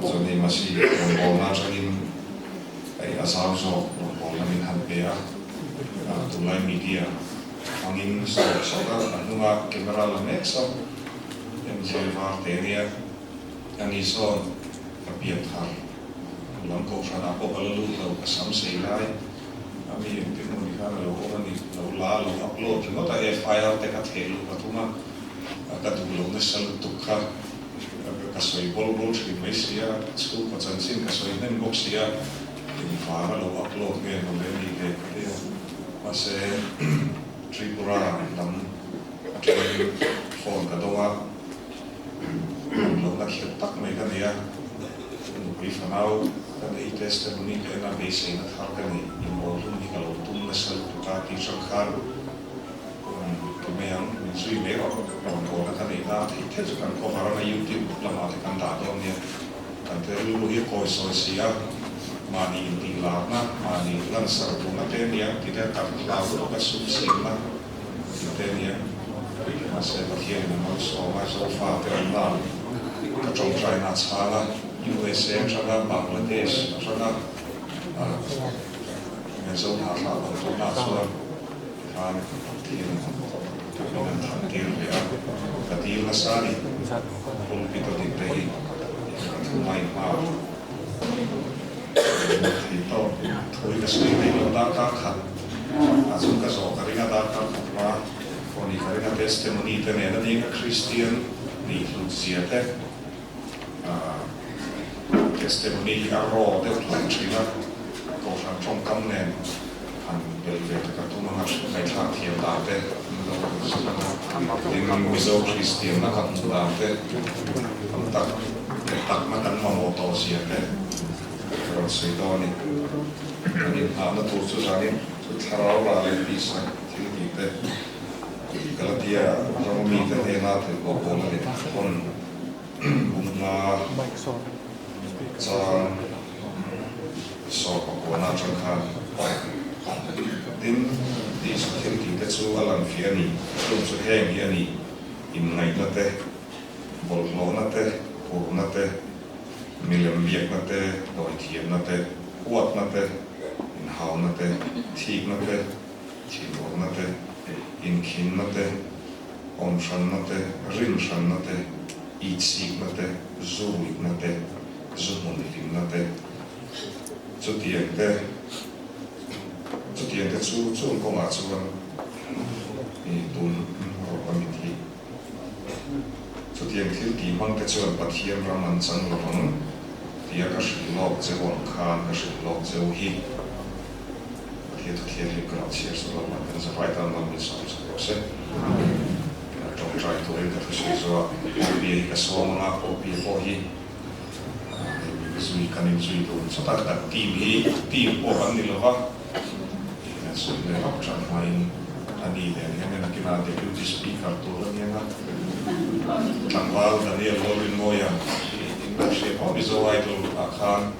Chuan hei Masi rawngbawlna atangin hei a zau zawk rawngbawlna min han pe a, tunlai media hmangin sawt sawt a, a hnunga camera la mek sawt MJ Varte ania, ani sawn ka pian thar lam kohhranah pawh ka la lut lo, ka sam sei lai a mi engtin emaw ni khan a lo awm a ni, lo la a lo upload ringawt a, FIR te ka theh luh pathum a, ka duh lo nasa lutuk kha. Ka sawi bawl bawl thin mai sia, chhungkaw chanchin ka sawi hnem bawk sia, engvang a lo upload nge maw le ni le ka ti a. Mahse Tripura lam atangin phone ka dawng a, lohna khelh tak mai ka nei a, nupui fanau ka nei testimony ka en a, beiseina thar ka nei, inawlhlum hi ka lo tum nasa lutuk a tih chang khan, Ti mai ang, min zui mai rawh. Rawngbawlna ka neih na theih theih chu kan cover anga YouTube lamah te kan dah dawn nia. Kan te rilru hi a kawi sawi si a, mahni intih larna, mahni lansar duhna te ania, ti te kan hlau lutuk a sum siamna tih te ania. Mahse Pathianin a malsawm a, Zofa te awm dan ka tawngtaina a chhang a, USA atanga Bangladesh atanga Zohna thlah awm tawhna chuan khan thil min an than tir leh a, ka dil nasa a ni. Pulpit a din te hi ka thu mai hma thei tawk thui ka sawi mai lo darkar khat ah chuan ka zawh ka ring a, darkar khat hma pawh ni ka ring a, testimony te nen a ding a, Kristian nih hlut zia te testimony hi a raw deuh hlek thin a, Kohhran tawngkam nen han bel ve ta ka tum anga ngaihthlak thiam dan te an lo zir anga, tin Mizo Kristianna ka hmuh dan te tam tak leh takna kan mamawh tawh zia te ka rawn sawi dawn a ni. Kan inhnahna tur chu zanin chu thlarau rah leh tisa thil tih te Galatia rama mite hnena thil pawh pawl a leh thawn bumna chang Saw pakuana atang khan tin tihchhuah thil tih te chu a lang fiah a ni. Chung chu heng hi a ni, inngaihna te, bawlhhlawhna te, hurna te, milem biakna te, dawithiamna te, huatna te, inhauna te, thikna te, thinurna te, inkhinna te, awmhranna te, rinhranna te, itsikna te, zuruihna te, zu hmun hlimna te, chutiang te, chutiang te chu chung kawngah chuan i tun rawh a mit hi. Chutiang thil tih hmang te chuan Pathian ram an chang lo ang tia ka hrilh lawk cheu ang khan ka hrilh lawk cheu hi. Pathian thu thianghlim ka lo chhiar suh lo mah kan zavai tan mal min sawm sak rawh se. Tawngtai turin ka thusawi zawh a, Awpia hi ka sawm ang a, Awpia pawh hi Zui kan inzui dun chawt a, kan team hi team pawh kan ni lova, kan sawi leh vak than hmain a ni nen hian en akinah Deputy Speaker tur a ni ang a, Tlangval Daniel Lalrinmawia hi in la hria pawh Mizo Idol ah khan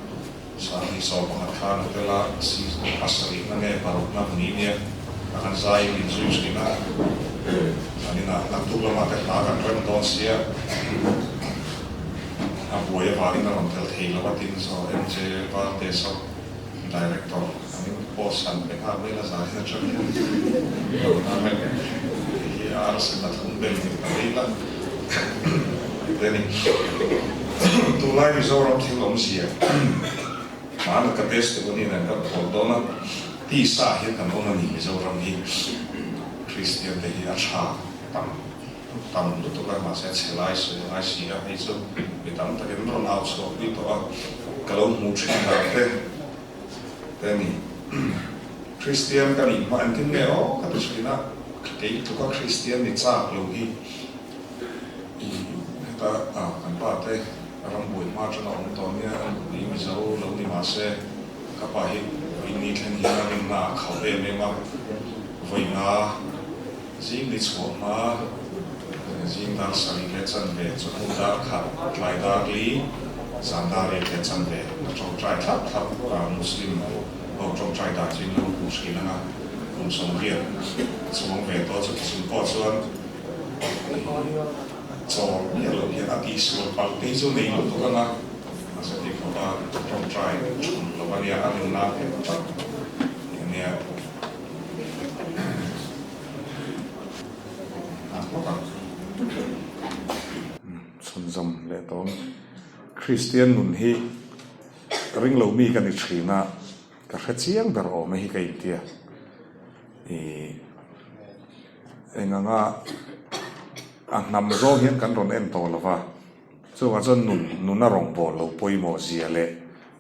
Sanghnih 11 khan a tel a, season pasarihna nge parukna ni nia a kan zai in inzui thin a, kan inah naktuk lamah te hla kan rem dawn sia. A buai avangin a rawn tel thei lo a tin saw MJ Valte saw Director an in post han pe nghal mai la zan in atang hian lo na reng hei hi a arsi pathum bel ni ta mai la te ni tunlai Mizoram thil awmzia hmana ka testimony nen kan thawl dawn a tisa ah hian kan awm a ni Mizoram hi Kristian te hi a tha tam Tam lutuk a, mahse a chhe lai sawi a ngai si a, hei chu mi tam takin rawn au chhuak pui tawh a, ka lo hmuh thin dan te te a ni. Kristian ka nih hma engtin nge aw ka ti thin a, kei tluka Kristian ni chak lo hi i heta kan pa te rambuai hma atanga awm tawh nia, a nupui Mizo lo ni mahse ka pa hi vawiin thleng hian a rinna a khauh em em a, vawiinga Zing ni chhuah hma, zing dar sarih leh chanve, chawhnu dar khat, tlai dar li, zan dar riat leh chanve a tawngtai thlap thlap a, Muslim ho tawngtai dan chu in lo hmuh thin ang a, kum 80 chuang ve tawh chuti chung pawh chuan chawl miah loh hian a tihsual palh te hi chu nei lutuk ang a. Mahse ti khawpa tawngtai chhun lo a nia, a rinna nghet tak a nia. An phawt ang. Chhunzawm leh tawng. Kristian nun hi ring lo mi ka ni thin a, ka hre chiang ber awm e hi ka intia. Ih eng anga a hnam zawng hian kan rawn en tawh lo va, chuvang chuan nun nuna rawngbâwl lo pawimawh zia leh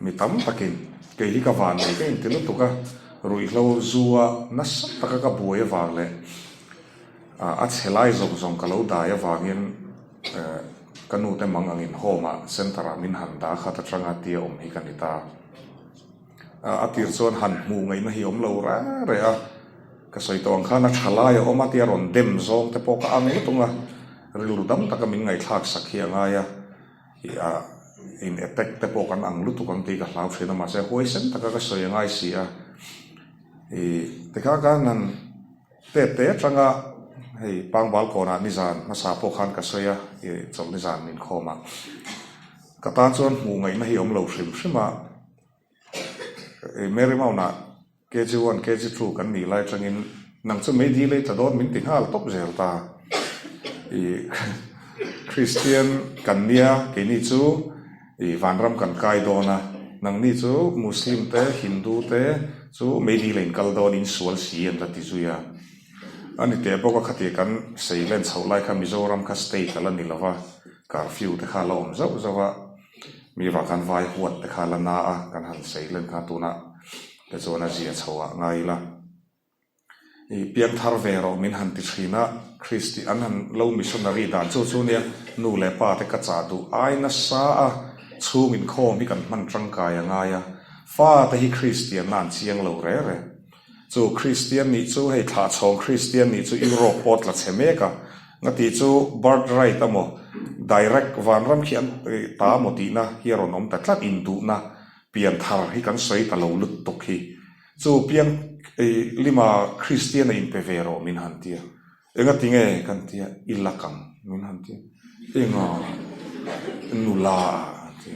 mi tam takin kei hi ka van nei ka inti lutuk a, ruihhlo zu a nasa taka ka buai avang leh a chhe lai zawng zawng ka lo dai avangin ka nu te mang angin home ah center ah min han dah khat atanga tia awm hi ka ni ta. A tir chuan han hmuh ngaihna hi awm lo reng reng a, ka sawi tawh ang khan a tha lai a awm a tia rawn dem zawng te pawh ka ang lutung a, rilru dam taka min ngaihthlak sak hi a ngai a, ih a in attack te pawh kan ang lutuk ang tih ka hlau thin a, mahse huaisen taka ka sawi a ngai si a, ih tikhan khan han tet te atanga hei pangbal kawnah nizan hmasa pawh khan ka sawi a, ih chawlh nizan inkhawm ah ka tan chuan hmuh ngaihna hi awm lo hrim hrim a. Mary Mount-ah KG one, KG two kan nih lai atangin nang chu meidi lei tla dawn min ti nghal tawp zel ta. Ih Kristian kan nia keini chu ih vanram kan kai dawn a, nangni chu Muslim te, Hindu te chu meidi lei in kal dawn in sual si an la ti zui a. A ni teh bawk a khatia kan sei len chhoh lai kha Mizoram kha state a la ni lova, curfew te kha a la awm zauh zauh a. Mi vah khan vai huat te kha la na a, kan han sei len kha tunah te chuan a zia chho ah ngai ila. I piang thar ve rawh min han ti thin a, Kristi an han lo missionary dan chu chu nia nu leh pa te ka chah duh ai nasa a, chhung inkhawm hi kan hman tangkai a ngai a, fa te hi Kristianna an chiang lo re re. Chu Kristian nih chu hei thlahchhawng Kristian nih chu Europe pawh tla chhe mek a, nga tih chu birth right emaw direct vanram khi an ta emaw tihna hi a rawn awm ta tlat induhna pian thar hi kan sawi ta lo lutuk hi. Chu piang lima Kristian a inpe ve rawh min han tia. Enga ti nge kan tia i lak ang min han ti enga nula a han ti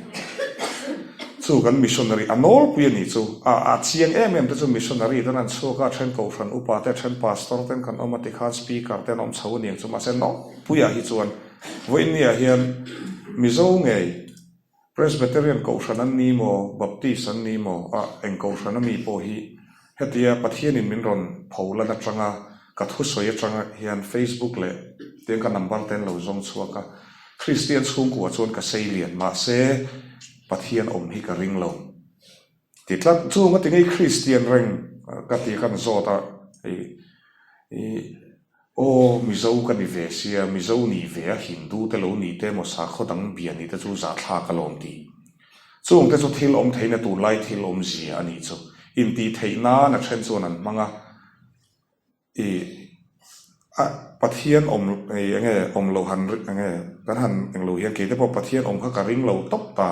chu kan missionary a nawlpui a nih chu a a chiang em em te chu missionary ten an chhuak a then kohhran upa te then pastor ten kan awm a tikhan speaker ten awm chho a ni ang chu mahse nawlpuiah hi chuan vawiinniah hian Mizo ngei Presbyterian kohhran an ni maw, Baptist an ni maw, a eng kohhran ami pawh hi hetia Pathianin min rawn pho lan atanga ka thusawi atanga hian Facebook leh tiang ka number te an lo zawng chhuak a, Kristian chhungkua chuan ka sei lian mahse Pathian awm hi ka ring lo. Ti tlat chung a ti ngei Kristian reng ka ti khan zawt a hei i aw Mizo ka ni ve sia Mizo ni ve a Hindu te lo ni te emaw sakhaw dang bia ni te chu zahthlak alawm ti. Chung te chu thil awm theihna tunlai thil awmzia a nih chu intih theih nan a then chuan an hmang a. I a Pathian awm eng nge awm loh han eng nge kan han eng lo hian keite pawh Pathian awm kha ka ring lo tawp ta.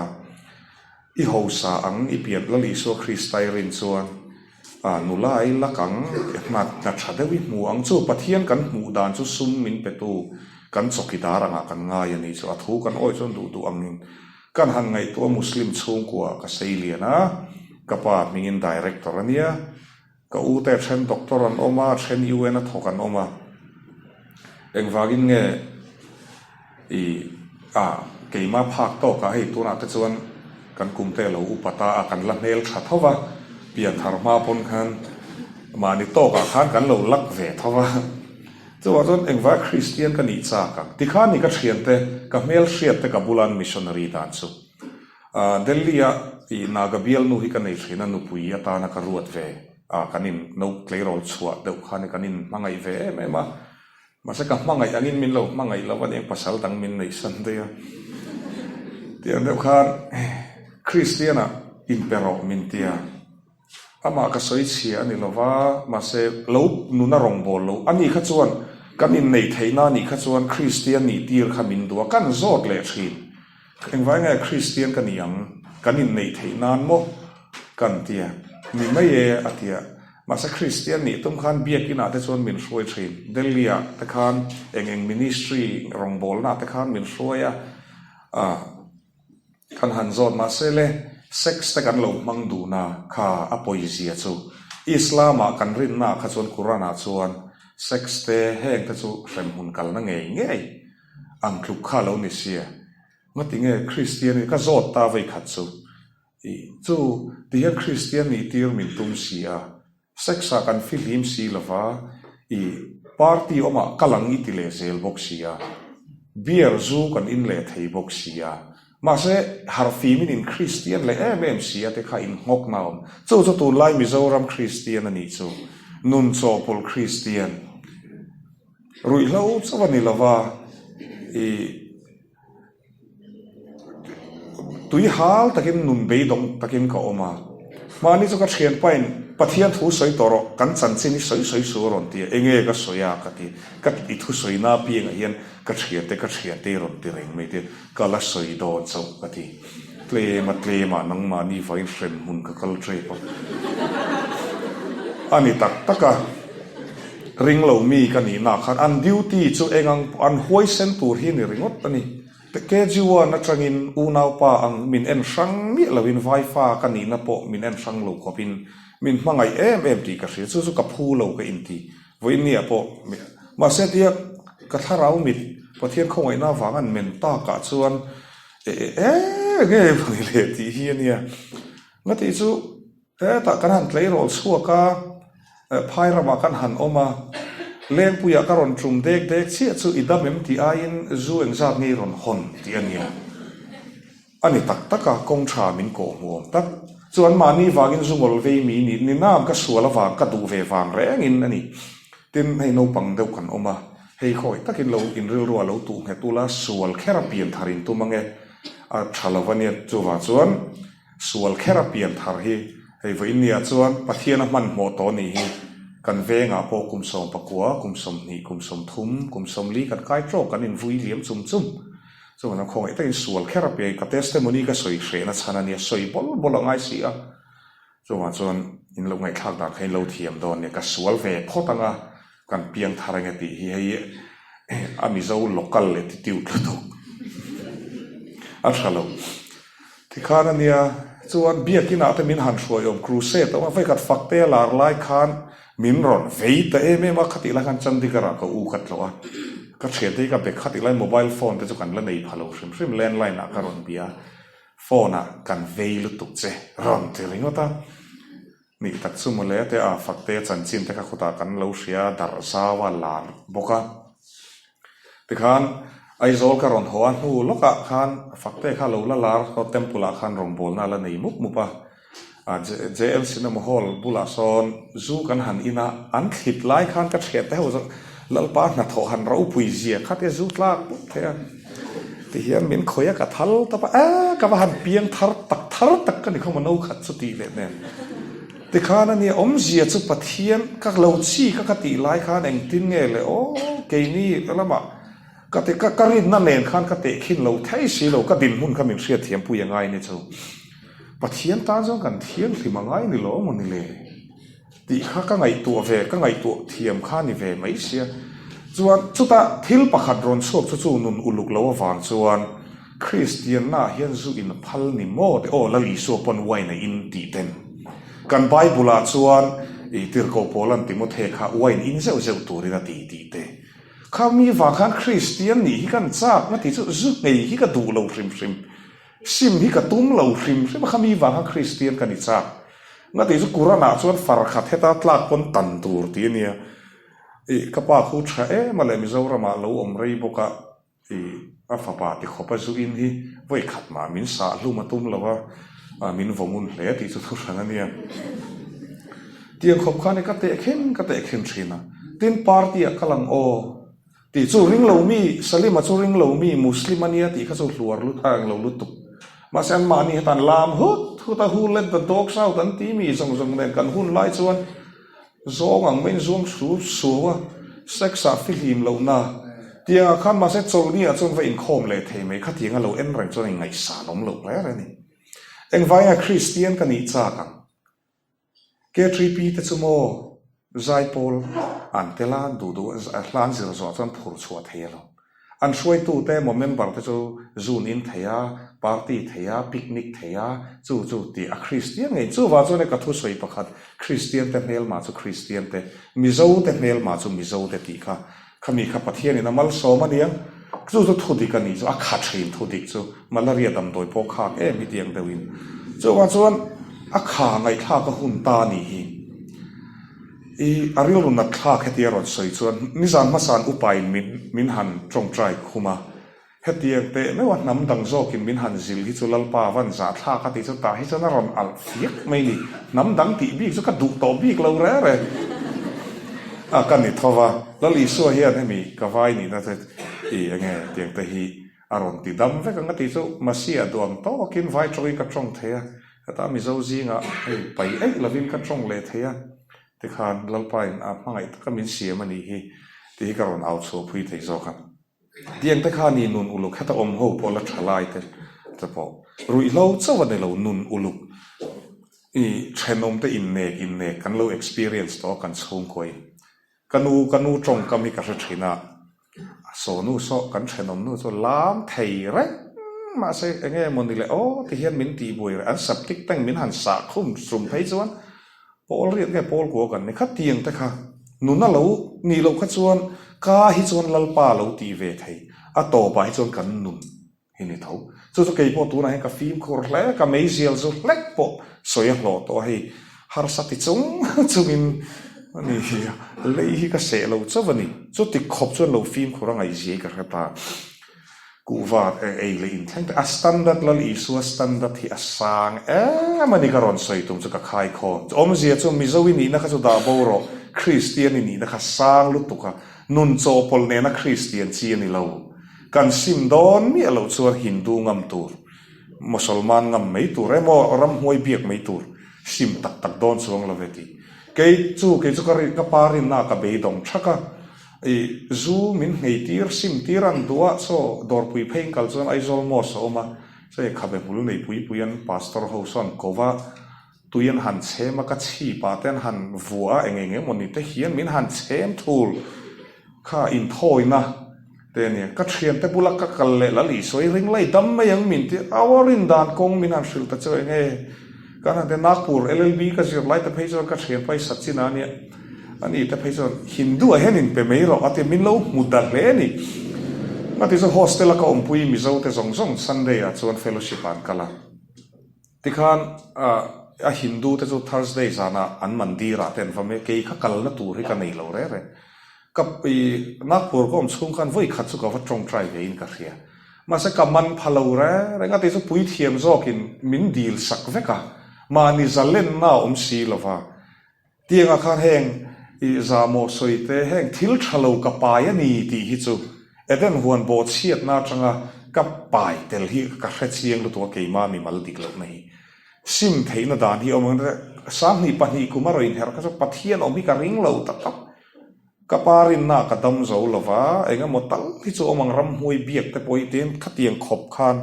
I hausa ang i pian Lal Isua Krista i rin chuan a nula i lak ang hna hna tha deuh i hmu ang chu Pathian kan hmuh dan chu sum min petu kan chawkidar angah kan ngai a nih chu a thu kan awih chuan duh duh angin kan han ngaihtuah Muslim chhungkua ka sei lian a ka pa hmingin director a nia. Ka u te then doctor an awm a, then UN a thawk an awm a. Engvangin nge i a keimah phak tawk ah hei tunah te chuan kan kum te lo upa ta a, kan la hmel tha tho va, pian thar hma pawn khan mahni tawk ah khan kan lo lak ve tho va. Chuvang chuan engvai Kristian ka nih chak ang? Tikhan i ka thiante, ka hmel hriat te ka bula an missionary dan chu. Delhi-a i Naga bialnu hi ka nei thin a, nupui atana ka ruat ve a, kan in no tleirawl chhuah deuh khan kan in hmangaih ve em em a, mahse ka hmangaih angin min lo hmangaih lo a nia, pasal dang min neih san daih a, tiang deuh khan Kristian-ah inpe rawh min ti a. Amah ka sawi chhia a ni lo va, mahse lo nuna rawngbâwl lo a nih kha chuan kan inneih theihna a nih kha chuan Kristian nih tir kha min duh a, kan zawt leh thin. Engvai nge Kristian ka ni ang, kan inneih theih nan maw? Kan ti a, ni mai e a ti a. Mahse Kristian nih tum khan biakinah te chuan min hruai thin, Delhi-ah te khan eng eng ministry rawngbâwlnaah te khan min hruai a, ah. Kan han zawt mahse le, sex te kan lo hmang dun a, kha a pawizia chu. Islam ah kan rinna ah kha chuan Quran ah chuan sex te heng te chu hremhmun kalna ngei ngei ang tluk kha a lo ni sia. Ngatinge Kristian in ka zawt ta vei khat chu. Ih chu tihian Kristian nih tir min tum si a, Sex ah kan fihlim si lova, i party awmah kal ang i ti leh zel bawk si a, beer zu kan in leh thei bawk si a, mahse harhfimin in Kristian leh em em si a te kha in nghawkna a awm. Chu chu tunlai Mizoram Kristian a nih chu, nun chawhpawlh Kristian ruihhlo chauh a ni lova, i. Tui hal takin nun beidawng takin ka awm a, mahni chu ka thianpain Pathian thu sawi tawh rawh, kan chanchin hi sawi sawi suh a rawn ti a, enge ka sawi a ka ti, ka i thusawi na piangah hian ka thiante ka thiante i rawn ti reng mai te, ka la sawi dawn chauh ka ti, tlem a tlem ah nangmahni vain hrem hmun ka kal tep a, a ni tak tak a, ring lo mi ka nihna khan an duty chu eng ang an huaisen tur hi ni ringawt a ni. Kejriwal atangin unaupa ang min en hrang miah loin vaifa ka nihna pawh min en hrang lo khawpin min hmangaih em em tih ka hria. Chu chu ka phu lo ka inti. Vawiinniah pawh mahse tia ka thlarau mit Pathian khawngaihna avang an men takah chuan e nge mawni le tih hi a nia. Nga tih chu Hetah kan han tleirawl chhuak a, phai ramah kan han awm a, Lengpuiah ka rawn tum dek dek chiah chu i dam em tih aiin zu engzat nge i rawn hawn tih a nia. A ni tak tak a, kawng tha min kawh hmu awm tak. Chu anmahni vangin zu ngawl vei mi ni ni nam ka sual avang ka duh ve vang rengin a ni. Tin, hei naupang deuh kan awm a, hei khawi takin lo inrilruah lo tuh nghet ula sual kher a pian thar in tum ange, a tha lo va nia. Chuvang chuan. Sual kher a pian thar hi hei vawiin nia chuan Pathian a hmanhmawh tawh nih hi kan vengah pawh kum 19, kum 20, kum 30, kum 40 kan kai tawk kan invui liam chum chum. Chuvang chuan khawngaih takin sual kher a pian ka testimony ka sawi hrehna chhan a nia, sawi bawl bawl a ngai si a. Chuvang chuan in lo ngaihthlak dan kha in lo thiam dawn nia, ka sual ve phawt ang a, Kan piang thar enge tih hi hei a Mizo local attitude lutuk a tha lo. Tikhan a nia, chuan biakinah te min han hruai awm crusade a awm a, vawikhat fakte a lar lai khan min rawn vei ta em em a, khatih lai khan Chandigarh ah ka u ka tlawh a, ka thiante hi ka be khatih lai mobile phone te chu kan la nei pha lo hrim hrim, landline ah ka rawn bia a, phone ah kan vei lutuk che rawn ti ringawt a. Nih tak chu mawle te a fakte chanchin te kha khutah kan lo hria darh zau a lar bawk a. Tikhan Aizawl ka rawn haw a hnu lawkah khan fakte kha lo la lar saw temple ah khan rawngbawlna a la nei mup mup a. JL Cinema Hall bulah sawn zu kan han in a, an thlit lai khan ka thian te ho zawng Lalpa hnathawh han ropui zia kha te zu tlak pawp thei a. Tihian min khawih a ka thal tawp a, eh ka va han piang thar tak thar tak ka ni khaw maw no khat chu tih leh nen. Tikhan a nia awmzia chu Pathian ka lo chi ka ka tih lai khan engtin nge le aw keini lamah ka ti ka ka rinna nen khan ka tehkhin lo thei si lo ka dinhmun kha min hriatthiam pui a ngai ni chu. Pathian tan chuan kan thianghlim a ngai ni lo maw ni le. Tih kha ka ngaihtuah ve, ka ngaihtuah thiam kha ni ve mai sia. Chuan chutah thil pakhat rawn chhuak chu chu nun uluk lo avang chuan Kristianna hian zu in phal ni maw te aw Lal Isua pawn wine a in tih ten. Kan Bible ah chuan i tirhkoh Paula'n Timothe kha wine in zeuh zeuh turin a ti tih te. Kha mi vang khan Kristian nih hi kan chak na tih chu zu nghei hi ka duh lo hrim hrim. Sim hi ka tum lo hrim hrim a kha mi vang khan Kristian ka ni chak. Nga tih chu Quran ah chuan far khat heta tlak pawn tan tur tih a nia. Ih ka pa khu tha em a leh Mizoram ah lo awm rei bawk a, ih a fapa ti khawp a zu in hi vawi khat mah min sah hlum a tum lo a, min vaw ngun hle tih chu thu hran a nia. Tiang khawp khan i ka tehkhin ka tehkhin thin a, tin party ah ka lang aw. Tih chu ring lo mi, Salima chu ring lo mi, Muslim a nia tih kha chu hluar lut a ang lo lutuk. Mahse anmahni hetan lam hut hut a, who let the dogs out an ti mi zawng zawng nen kan hun lai chuan zawng ang maiin zuang su suau a, sex ah fihlim lohna tiangah khan mahse chawlhni ah chuan va inkhawm leh thei mai kha tianga lo en reng chuan inngaihsan awm loh hle reng a ni. Engvangin a Kristian ka nih chak ang? K3P te chu maw zaipawl an tel a, duh duh hla an zir zawh chuan phur chhuah thei alawm. An hruaitute emaw member te chu zun in thei a, party thei a, picnic thei a, chu chu tih a Kristian ngei. Chuvang chuan ka thusawi pakhat, Kristian te hmelma chu Kristian te, Mizo te hmelma chu Mizo te tih kha, khami kha Pathianin a malsawm a niang. Chu chu thudik a nih chu, a kha thin thudik chu, malaria damdawi pawh khak em hi tiang deuhin. Chuvang chuan a kha ngaihthlak a hun ta a nih hi. I a rilru nat thlak hetia rawn sawi chuan nizan hmasa'n upain min min han tawngtai khum a, hetiang teh meuh a hnam dang zawkin min han zilh hi chu Lalpa van zah thlak a tih chu tah hi chuan a rawn alh fiak mai ni, hnam dang tih bik chu ka duh tawh bik lo re re a ka ni tho va, Lal Isua hian hemi ka vai nihna te i enge tiang te hi a rawn ti dam vek ang a tih chu Masiah duang tawkin vai tawngin ka tawng thei a, Heta Mizo zingah hei pai eih lovin ka tawng leh thei a, tikhan Lalpain a hmangaih taka min siam a nih hi tih hi ka rawn au chhuah phui thei zawk a. Tiang te kha ni nun uluk heta awm ho pawh la tha lai te te pawh ruihhlo chauh a ni lo nun uluk i thenawm te innek innek kan lo experience tawh a kan chhungkuain. Ka nu, ka nu tawngkam hi ka hre thin a, saw nu saw kan thenawm nu chu lam thei reng mahse eng nge maw ni le aw ti hian min tih buai reh, an septic tank min han sah khum sum phei chuan pawl riat nge pawl kua kan ni kha tiang te kha nuna lo nih loh kha chuan ka hi chuan Lalpa lo tih ve thei a tawpah hi chuan kan nun hi ni tho. Chu chu kei pawh tunah hian ka fimkhur hle, ka meizial zu hlek pawh sawi a hlawh tawh a hei, harsa ti chung chungin a ni hi, lei hi ka seh lo chauh a ni. Chuti khawp chuan lo fimkhur a ngaihzia hi ka hre ta. Kuhva ei leh inthleng te, a standard Lal Isua standard hi a sang em a ni ka rawn sawi tum chu ka khaikhawm. Awmzia chu Mizo i nihna kha chu dah bo rawh, Kristian i nihna kha sang lutuk a, nun chawhpawlh nena Kristian chi a ni lo. Kan sim dawn miah loh chuan Hindu ngam tur, Mosolman ngam mai tur emaw ramhnuai biak mai tur sim tak tak dawn chuang lo ve tih. Kei chu kei chu ka rin ka pa rinna ah ka beidawng thak a, i zu min nghei tir sim tir an duh a, chaw dawrpui phei in kal chuan Aizawl Mosque a awm a, chaw khabe hmul nei pui pui an pastor ho sawn ko va, Tui an han chhem a, ka chhip ah te an han vuah a, eng eng emaw ni te hian min han chhem thul kha inthawina te a nia. Ka thiante bula ka kal leh Lal Isua i ring lai dam mai ang min ti a, aw rin dan kawng min han hrilh ta chu eng nge kan han ti Nagpur LLB ka zir lai te phei chuan ka thianpa i Sachin a nia, ani te phei chuan Hindu ah hian in pe mai rawh a ti, min lo hmu ta hle a ni. Nga ti chu hostel a ka awmpui Mizo te zawng zawng Sunday ah chuan fellowship ah an kal a. Tikhan a Hindu te chu Thursday zanah an mandir ah te an va mai, kei kha kalna tur hi ka nei lo reng reng. Ka i Nagpur ka awm chhung khan vawi khat chu ka va tawngtai ve in ka hria. Mahse ka man pha lo reng reng a ti chu puithiam zawkin min dil sak vek a, mahni zalenna a awm si lova. Tiangah khan heng i zahmawh sawi te, heng thil tha lo ka pai a ni tih hi chu Eden huan bawhchhiatna atanga ka pai tel hi ka hre chiang lutuk a keimah mimal dik lohna hi. Sim theihna dan hi awm ang 22 kum a rawn inherh kha chu Pathian awm hi ka ring lo tak tak. Ka pa rinna ka dam zo lo va, eng emaw tal hi chu awm ang ramhmuai biak te pawh hi tiin khatiang khawp khan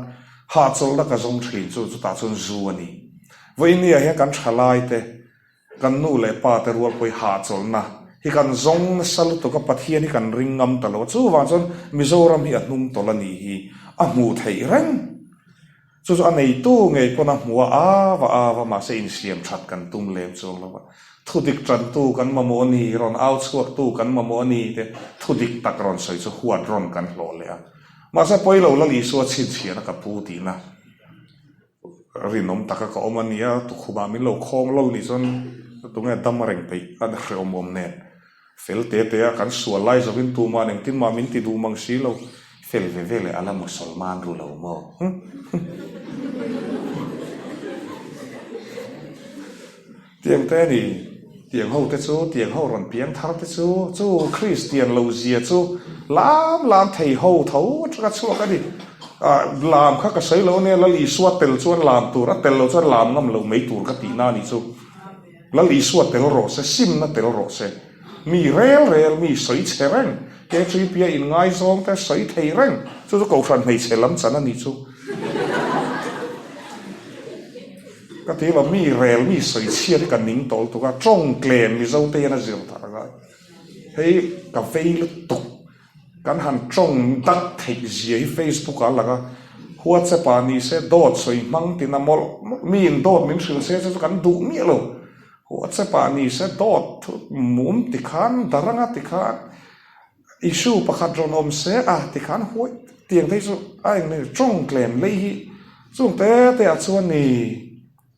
hahchawlhna ka zawng thin chu chutah chuan zu a ni. Vawinia hian kan thalai te Kan nu leh pa te rual pawh hi hahchawlhna hi kan zawng nasa lutuk a, Pathian hi kan ring ngam ta lo a, chuvang chuan Mizoram hi a hnung tawlh a nih hi a hmuh theih reng. Chu chu a neitu ngei pawn a hmu a, ava ava mahse insiam that kan tum lem chuang lo a, thudik tantu kan mamawh a ni, rawn au chhuaktu kan mamawh a ni te thudik tak rawn sawi chu huat rawn kan hlawh leh a. Mahse pawilo Lal Isua chhinchhiahna ka pu tihna. Rinawm taka ka awm a nia, tukhumah min lo khawng lawlh nih chuan tunge dam reng peih a hrehawm awm nen. Fel te te a kan sual lai zawkin tuma'n engtin mah min ti duh mang si lo. Fel ve ve leh a la Musalman ru lo maw? Tiang te a ni, tiang ho te chu, tiang ho rawn piang thar te chu, chu Kristian lo zia chu lam lam thei ho tho atanga chhuak a ni. Ah, lam kha ka sawi lo ania, Lal Isua tel chuan lam tur, a tel lo chuan lam ngam lo mai tur ka tihna a nih chu. Lal Isua tel rawh se, simna tel rawh se. Mi rel rel, mi sawi chhe reng, KTP a inngaizawng te sawi thei reng, chu chu Kohhran hmeichhe lam chan a nih chu. Ka ti lo, mi rel mi sawi chhiat hi ka ning tawl tuk a, tawng tlem Mizo te hian a zir thar a ngai. Hei ka vei lutuk. Kan han tawng dak theih zia hi Facebook ah a lang a, WhatsApp ah ni se dawt sawi hmang tina mawlh mawlh, miin dawt min hrilh se chu kan duh miah lo. WhatsApp ah ni se dawt mum tikhan daranga tikhan issue pakhat rawn awm se a tikhan huai tiang te hi chu a eng nge tawng tlem lei hi chung te te ah chuan ni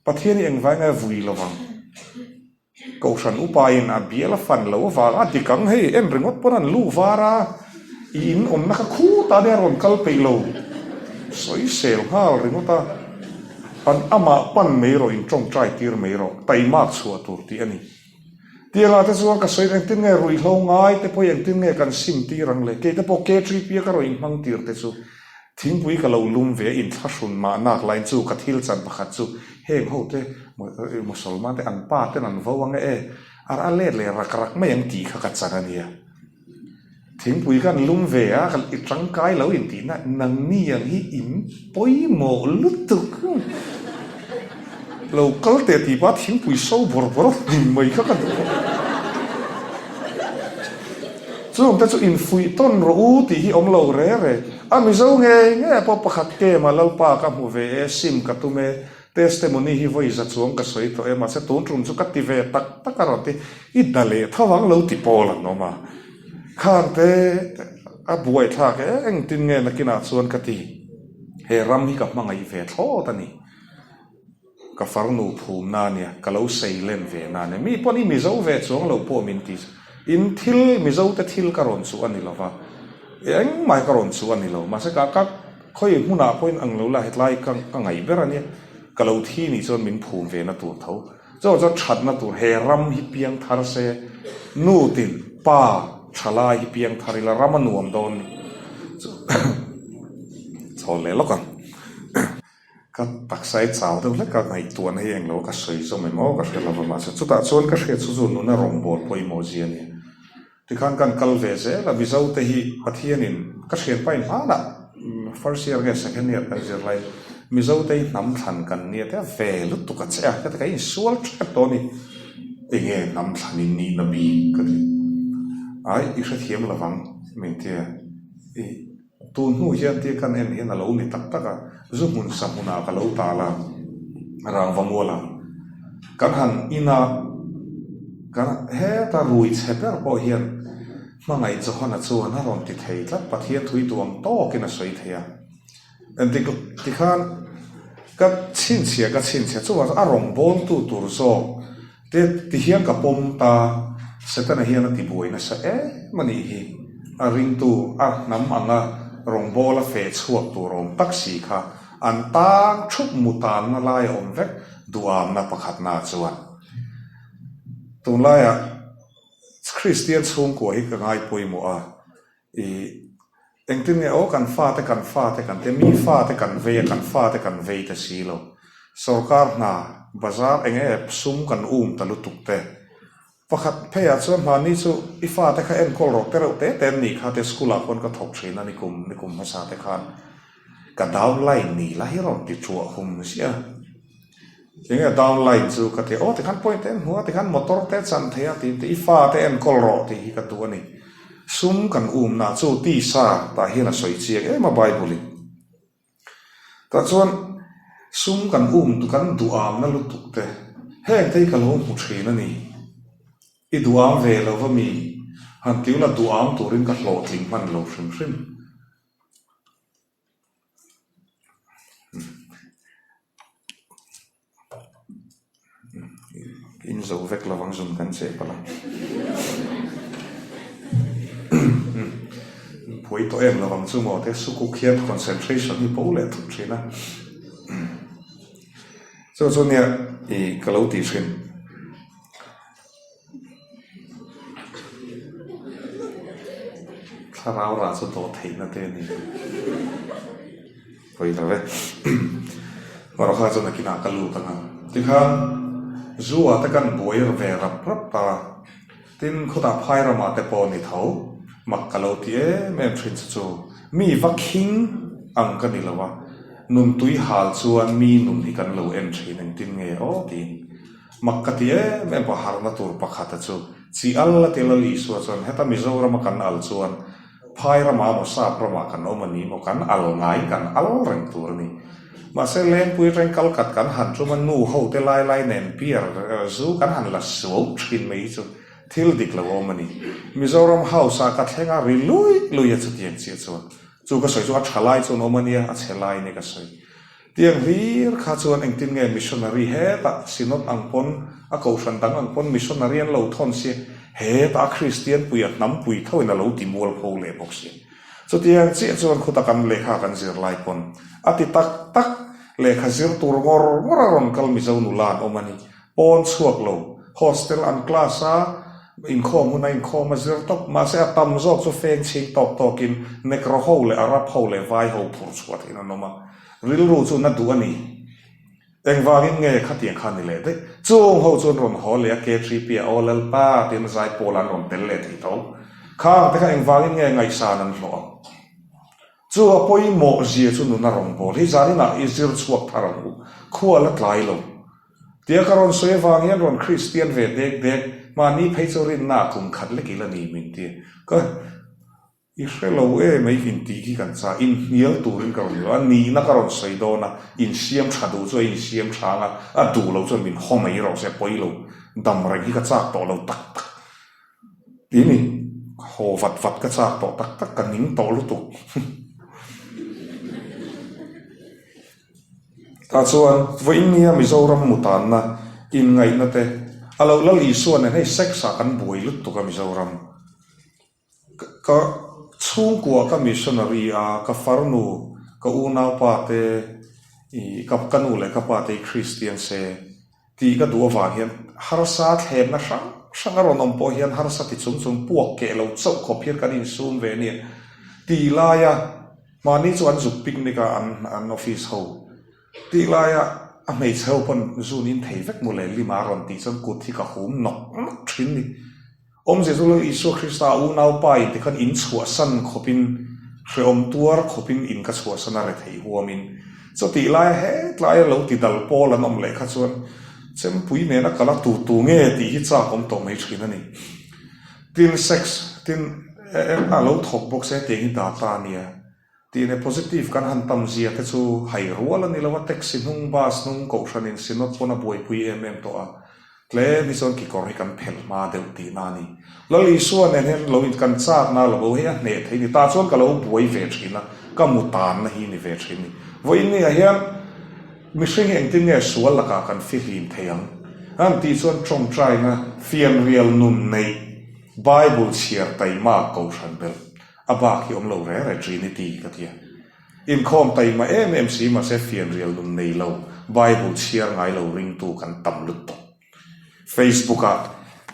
Pathian hi engvai nge vui lovang. Kohhran upain a bial a fan lo avang a dik ang hei en ringawt pawn an lu var a, i in awmna kha khutah nia rawn kal peih lo sawisel nghal ringawt a, an amah pan mai rawh in tawngtai tir mai rawh taimak chhuah tur tih a ni. Tiangah te chuan ka sawi engtin nge ruihhlo ngai te pawh hi engtin nge kan sim tir ang le kei te pawh K3P a ka rawn inhmang tir te chu Thingpui ka lo lum ve a inthlahrun mah nak laiin chu ka thil chan pakhat chu heng ho te Musalman te an pa ten an vo ang e, a a let leh rak rak mai ang tih kha ka chan a nia. Thingpui kan lum ve a, i tangkai lo intihna nangni ang hi in pawimawh lutuk. Lo kal teh tih pah thingpui so bawr bawr a hnim mai kha ka duh. Chung te chu infuih tawn rawh u tih hi awm lo re re. A Mizo nge nge pawh pakhat kem a Lalpa ka hmu ve e, sim ka tum e, testimony hi vawi za chuang ka sawi tawh e, mahse tun tum chu ka ti ve tak tak a rawn ti, i da leh tho ang lo ti pawl an awm a. Khang te a buaithlak e, engtin nge nakinah chuan ka ti, he ram hi ka hmangaih ve thlawt a ni. Ka farnu phumna a nia, ka lo sei len ve na a nia. Mi pawh ni Mizo ve chuang lo pawh min ti. In thil, Mizo te thil ka rawn chuh a ni lo va, engmah hi ka rawn chuh a ni lo. Mahse ka ka khawi hmunah pawhin ang lo la hetlai ka ka ngaih ber a nia. Ka lo thi nih chuan min phum ve na tur tho. Chuvang chuan thatna tur he ram hi piang thar se, nu tin pa thalai hi piang thar ila ram a nuam dawn ni. Chhawn leh lawk ang. Ka taksa i chau deuh hlek a, ngaihtuahna hi englo ka sawi zawm em aw ka hre lova mahse chutah chuan ka hriat chu chu nuna rawngbâwl pawimawh zia a ni. Tikhan kan kal ve zel a, Mizo te hi Pathianin ka hriatpain hmanah first year nge second year kan zir lai Mizo te hi hnam thlan kan nia te a ve lutuk a che a, heta ka insual tep tawh a ni. Enge hnam thlan in nihna bik ka ti. Ai i hrethiam lovang min tia i. Tun hnu hian tia kan en hian a lo ni tak tak a, zu hmun sa hmunah ka lo tal a, rangva muala kan han in a, kan heta rui chhe ber pawh hian hmangaih Johana chuan a rawn ti thei tlat, Pathian thui duh ang tawkin a sawi thei a. Engtik tikhan ka chhinchhiah ka chhinchhiah chuvang chuan a rawngbawltu tur zawk Te ti hian ka pawm ta, Setana hian a ti buai nasa em a nih hi. A ringtu, a hnam anga rawngbâwl a feh chhuak tur awm tak si kha an tang thup mu tanna lai a awm vek duhamna pakhatna chuan. Tunlaiah Kristian chhungkua hi ka ngai pawimawh a, I engtin nge aw kan fate kan fate kan tia mi fate kan vei a kan fate kan vei ta si lo. Sorkar hna bazar eng nge sum kan um ta lutuk te. Pakhat pheiah chuan hmani chu i fate kha enkawl rawh te reuh te te an nih kha tia school ah khawn ka thawk thin a nikum nikum hmasa te khan ka downline ni la hi rawn ti thuah hum ziah. Enge downline chu ka ti aw tikhan point te an hmu a tikhan motor te chan thei a tih te i fa te enkawl rawh tih hi ka duh a ni. Sum kan umna chu tisa tah hian a sawi chiang em a Bible in. Tah chuan sum kan um kan duhamna lutuk te heng te hi ka lo hmu thin a ni. I duham ve lo va mi han tiula duham turin ka hlawhtling hman lo hrim hrim. In zo vek lovang zun kan cheh palh a. Phuai tawh em lovang chu maw te sukuk hian concentration hi bo leh thut thin a. Chu chu nia ih ka lo tih thin. Thlarau rah chu dawh theihna te a ni. Pawi lo e. Erawh kha chuan nakinah ka lut ang a. Tikhan zu ah te kan buai ve rap rap a, tin khawtah phai ramah te pawh a ni tho. Mak ka lo ti em em thin chu chu mi va khing ang ka ni lo a, nun tui hal chuan mi nun hi kan lo en thin engtin nge aw tiin. Mak ka ti em em pawh harhna tur pakhata chu chi al a ti Lal Isua chuan heta Mizorama kan al chuan Phai ramah emaw sap ramah kan awm a ni maw kan al ngai kan al reng tur a ni. Mahse Lengpui atangin kal khat kan han tum a nu ho te lai lai nen beer zu kan han la suau thin mai hi chu thil dik lo awm a ni. Mizoram House ah ka thleng a ri lui lui a chutiang chiah chuan chu ka sawi chu a tha lai chuan awm a nia a chhe lai nia ka sawi. Tiang hlir kha chuan engtin nge missionary hetah Synod ang pawn, a kohhran dang ang pawn missionary an lo thawn si, hetah a Kristian pui a hnam pui tho in a lo ti mual pho leh bawk si. Chutiang chiah chuan khuta kan lehkha kan zir lai pawn a ti tak tak, lehkha zir tur ngawr ngawr a rawn kal Mizo nula an awm a ni. Pawn chhuak lo, hostel an class a, inkhawm hun a inkhawm a zir tawp, mahse a tam zawk chu feng chhing tawk tawkin Negro ho leh Arab ho leh Vai ho phur chhuah theih in an awm a. Rilru chu na duh a ni. Engvangin nge khatiang kha ni leh daih? Chung ho chuan rawn haw leh a K3P a aw Lalpa tiin zai pawl an rawn tel leh thei tho. Khang te kha engvangin nge ngaihsan an hlawh ang? Chu a pawimawh zia chu nuna rawngbâwl hi zaninah i zir chhuak thar ang u. Khua la tlai lo. Tia ka rawn sawi avang hian rawn Kristian ve dek dek, mahni phei chu rinna ah kum khat lek ila ni min ti. Ka. I hre lo e mai in tih khi kan chah, inhnial turin ka rawn lo a, nihna ka rawn sawi dawn a, insiam tha duh chu a insiam tha ang a, a duh lo chuan min haw mai rawh se pawi lo, dam reng hi ka chak tawh lo tak tak ti ni, haw vat vat ka chak tawh tak tak ka ning tawh lutuk. Tah chuan vawiin nia Mizoram mutanna inngaihna te a lo lal Isua nen hei sex ah kan buai lutuk a Mizoram. Ka chhungkua ka missionary a, ka farnu, ka unaupa te, ih ka ka nu leh ka pa te hi Christian se tih ka duh avang hian harsa thlemna hrang hrang a rawn awm pawh hian harsa ti chung chung puak keh lo chauh khawp hian kan insum ve nia tih laia mahni chu an zuk picnic a an an office ho tih laia a hmeichhe ho pawn zun in thei vek maw le lima a rawn tih chuan kut hi ka hum nawk nawk thin ni. Awmzia chu Lal Isua Krista a unaupa in tikhan in chhuahsan khawpin, hrehawm tuar khawpin in ka chhuahsan a retheih huamin. Chutih laia hetlaia lo ti dal pawl an awm leh kha chuan chempui nena kal a tu tu nge tih hi chak awm tawh mai thin a ni. Tin sex tin a lo thawk bawk se hetiang hi data a nia. Tihne positive kan han tam zia te chu hai rual a ni lo a, taxi hnung, bus hnung, kohhranin synod pawn a buaipui em em tawh a, tlem hi chuan kekawr hi kan phelh hma deuh tihna a ni. Lal Isua nen hian lo in kan chakna lo bo hei a hneh thei ni, tah chuan ka lo buai ve thin a, ka mu tanna hi ni ve thin ni. Vawiin ni ah hian mihring hi engtin nge sual lakah kan fihlim thei ang? An tih chuan tawngtaina fianrial nun neih Bible chhiar taima kohhran belh A bak hi awm lo reng reng Trinity ka ti a. Inkhawm taima em em si mahse fianrial nun nei lo, Bible chhiar ngai lo ringtu kan tam lut tawh. Facebook ah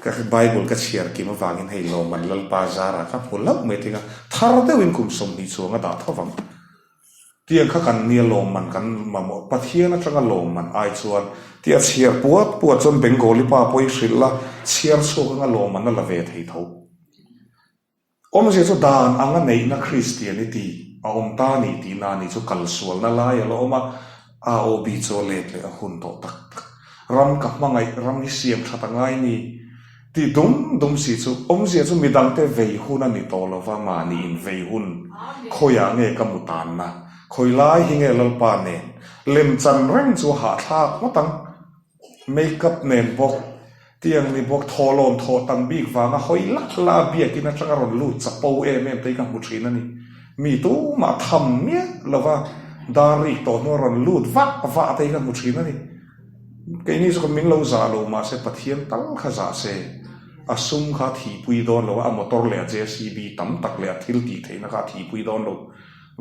ka Bible ka chhiar kim avangin hei lawmman Lalpa zarah ka hmu hlauh mai thing a, thar deuhin kum 20 chuang a dah tho vang. Tiang kha kan nia lawmman kan mamawh Pathian atanga lawmman ai chuan tia chhiar puat puat chuan Bengali pa pawh i hrilh la, chhiar chhuak anga lawmman a la ve thei tho. Awmzia chu dan anga neihna Christianity a awm ta ni tihna a ni chu kalsualna lai a la awm a, AOB chu a let leh a hun tawh tak tak. Ram ka hmangaih, ram hi siam that a ngai ni tih dum dum si chu awmzia chu midangte vei hun a ni tawh lo va, mahni in vei hun khawiah nge ka mu tanna, khawi lai hi nge Lalpa nen lemchan reng chu a hahthlak ngawt ang. Make up nen bawk, tiang ni bawk, thawhlawm thawh tam bik vanga hawi lak la a biakin atanga rawn lut chapo em em te hi ka hmu thin a ni. Mi tumah tham miah lova dar rik tawh hnua rawn lut vah vah te hi ka hmu thin a ni. Keini chu ka min lo zah lo mahse Pathian tal kha zah se, a sum kha a thihpui dawn lo a, a motor leh a JCB tam tak leh a thil tih theihna kha a thihpui dawn lo.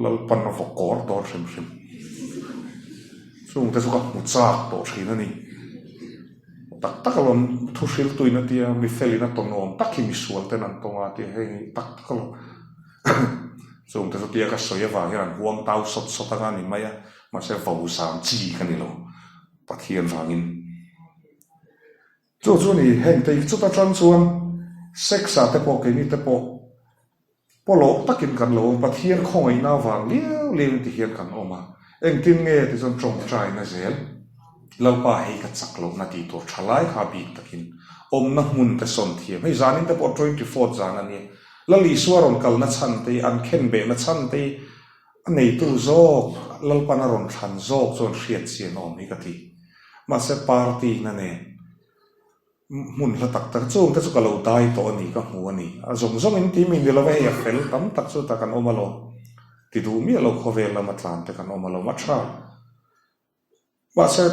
Lalpan a vaw kawr dawn hrim hrim. Chungte chu ka hmu chak tawh thin a ni. Tak tak alawm thu hriltuin a tia, mi felin a tawnawm tak hi misual ten an tawng a tia, hei hi tak tak alawm. Chungte chu tia ka sawi avang hian an huang tau sawt sawt anga ni mai a, mahse vo zam chi ka ni lo, Pathian vangin. Chu chu ni, heng te chuta tang chuan sex ah te pawh keini te pawh Pawlawh takin kan lo awm, Pathian khawngaihna avang liau liauin ti hian kan awm a, engtin nge ti chuan tawngtaina zel, Lalpa hei ka chak lohna tih tur tha lai kha bik takin awmna hmun te sawn thiam, hei zanin te pawh 24 zan a nia. Lal Isua rawn kalna chhan te hi, an khenbehna chhan te hi a neitu zawk, Lalpan a rawn thlan zawk chuan hriat chian awm hi ka ti. Mahse party na nen hmun hla tak tak chung te chu ka lo dai tawh a ni, ka hmu a ni. A zawng zawng in ti mi ni lova hei a fel tam tak chu ta kan awm alawm. Ti duh miah lo khawvel lama tlan te kan awm alawm a tha. Mahse,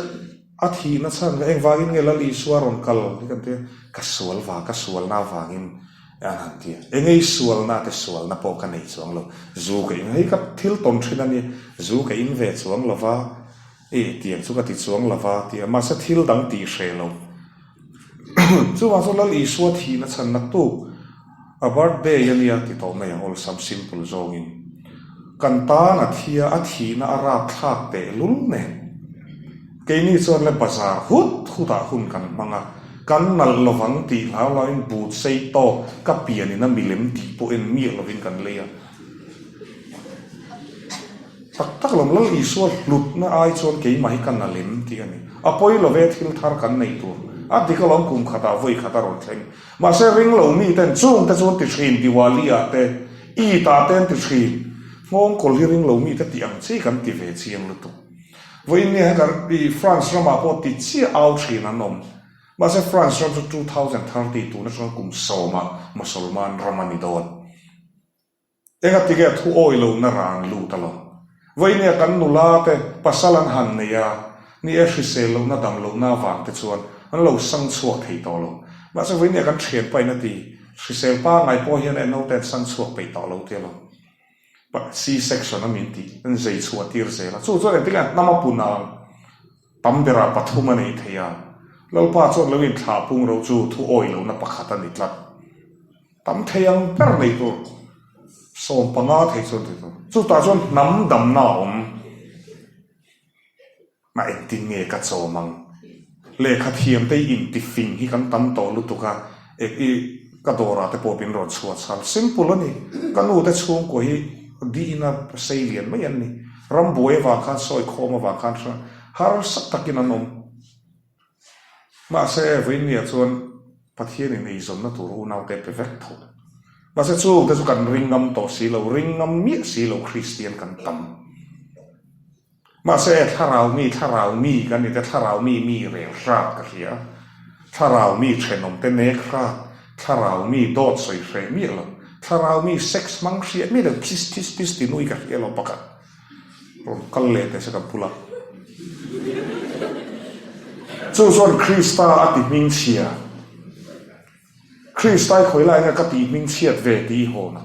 a thihna chhan kha engvangin nge Lal Isua rawn kal hi kan ti a, ka sual va, ka sualna avangin an han ti a. Engei sualna te sualna pawh ka nei chuang lo, zu ka in, hei ka thil tawn thin a nia, zu ka in ve chuang lo va, i tiang chu ka ti chuang lo va ti a, mahse thil dang tih hreh lo. Chuvang chuan Lal Isua thihna chhan naktuk a birthday a nia ti tawh mai ang awlsam simple zawngin. Kan tan a thi a, a thihna a rapthlak tehlul nen. Keini chuan le bazar hut hutah hun kan hmang a, kan nalh lovang tih hlau hlauin but sei tawk ka pianin a milem tih pawh en miah lovin kan lei a. Tak tak lo, Lal Isua hlutna ai chuan keimah hi ka na lem tih a ni. A pawi lo ve thil thar kan nei tur. A dik alawm kum khatah vawi khat a rawn thleng. Mahse ring lo mi ten chung te chu an ti thin, Diwali ah te, Eid ah te an ti thin. Nghawngkawl hi ring lo mi te tih ang chi kan ti ve chiang lutuk. Vawiin nia heta i France ramah pawh ti chiah au thin an awm. Mahse France ram chu 2030 tun atanga kum sawmah Mosolman ram a ni dawn. Engati nge thu awi lohna ran lut a lo? Vawinia kan nula te pasal an han nei a, ni e hrisel lohna dam lohna avang te chuan an lo sang chhuak thei tawh lo. Mahse vawinia kan thian pahin a ti, hrisel pangai pawh hian e naute an sang chhuak peih tawh lo ti a lo. C-section a min tih an zei chhuah tir zel a, chu chuan engtin nge hnam a pun ang tam berah pathum a nei thei a, Lalpa chuan lo inthlah pung ro chu thu awi lohna pakhat a ni tlat. Tam thei ang ber nei tur 15 thei chuan ti tur. Chutah chuan hnam damna a awm. A engtin nge ka chawm ang? Lehkha thiam te i intifing hi kan tam tawh lutuk a, eng i ka dawrah te pawh min rawn chhuah chhal. Simple a ni. Ka nu te chhungkua hi diina sei lian mai an ni. Rambuai avang khan sawi khawm avang khan harsa takin an awm. Mahse, vawiinniah chuan Pathianin eizawnna tur unaute pe vek tho. Mahse, chungte chu kan ring ngam tawh si lo, ring ngam miah si lo Kristian kan tam. Mahse, thlarau mi, thlarau mi kan ni te, thlarau mi mi rel hrat ka hria. Thlarau mi thenawmte nek hrat, thlarau mi dawt sawi hreh miah lo, thlarau mi sex hmang hriat miah lo, phis phis phis ti nui ka hria lo pakhat. Rawn kal leh teh se kan pul a. Chu chuan Krista a ti hmingchhia. Krista i khawi lai nge ka tih hmingchhiat ve tih i hawn a.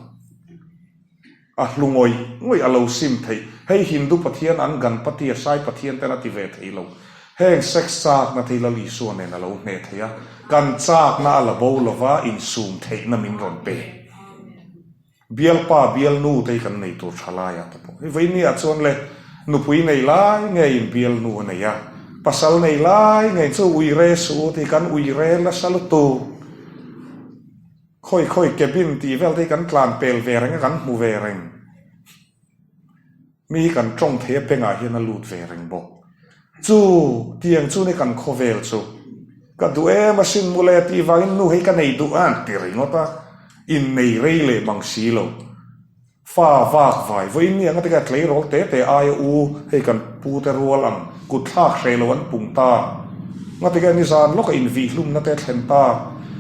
A hlu ngawih ngawih a lo sim theih. Hei Hindu pathian an Ganpati a Sai pathian ten a ti ve thei lo. Heng sex chakna te hi Lal Isua nen a lo hneh thei a. Kan chakna a la bo lova insum theihna min rawn pe. Bialpa, bialnu te hi kan nei tur tha laiah te pawh hi vawinia chuan le nupui nei lai ngeiin bialnu a nei a, pasal nei lai ngeiin chu ui re suh u tih kan ui re nasa lutuk. Khawi khawi cabin tih vel te hi kan tlan pel ve reng a, kan hmu ve reng. Mi hi kan tawng thei a bengah hian a lut ve reng bawk. Chu tiang chu ni kan khawvel chu. Ka duh em asin mawle tih vangin nu hei ka nei duh a an ti ringawt a, innei rei leh mang si lo. Fa vak vai vawiin ni ang a tika tleirawl te te aia u hei kan pu te rual ang kut thlak hreh lo an pung ta. Ngatige nizan lawka invihhlumna te thlen ta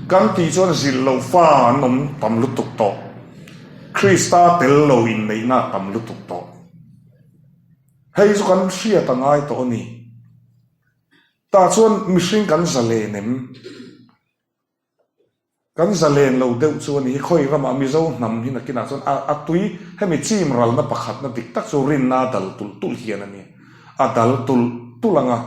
kan tih chuan zilh loh fa an awm tam lutuk tawh. Krista tel lo inneihna a tam lutuk tawh. Hei chu kan hriat a ngai tawh a ni. Tah chuan mihring kan zalen em? Kan zalen lo deuh chu a ni hi. Khawi ramah Mizo hnam hi nakinah chuan a a tui hemi chim ralna pakhatna dik tak chu rinna a dal tulh tulh hian a ni. A dal tulh tulh ang a.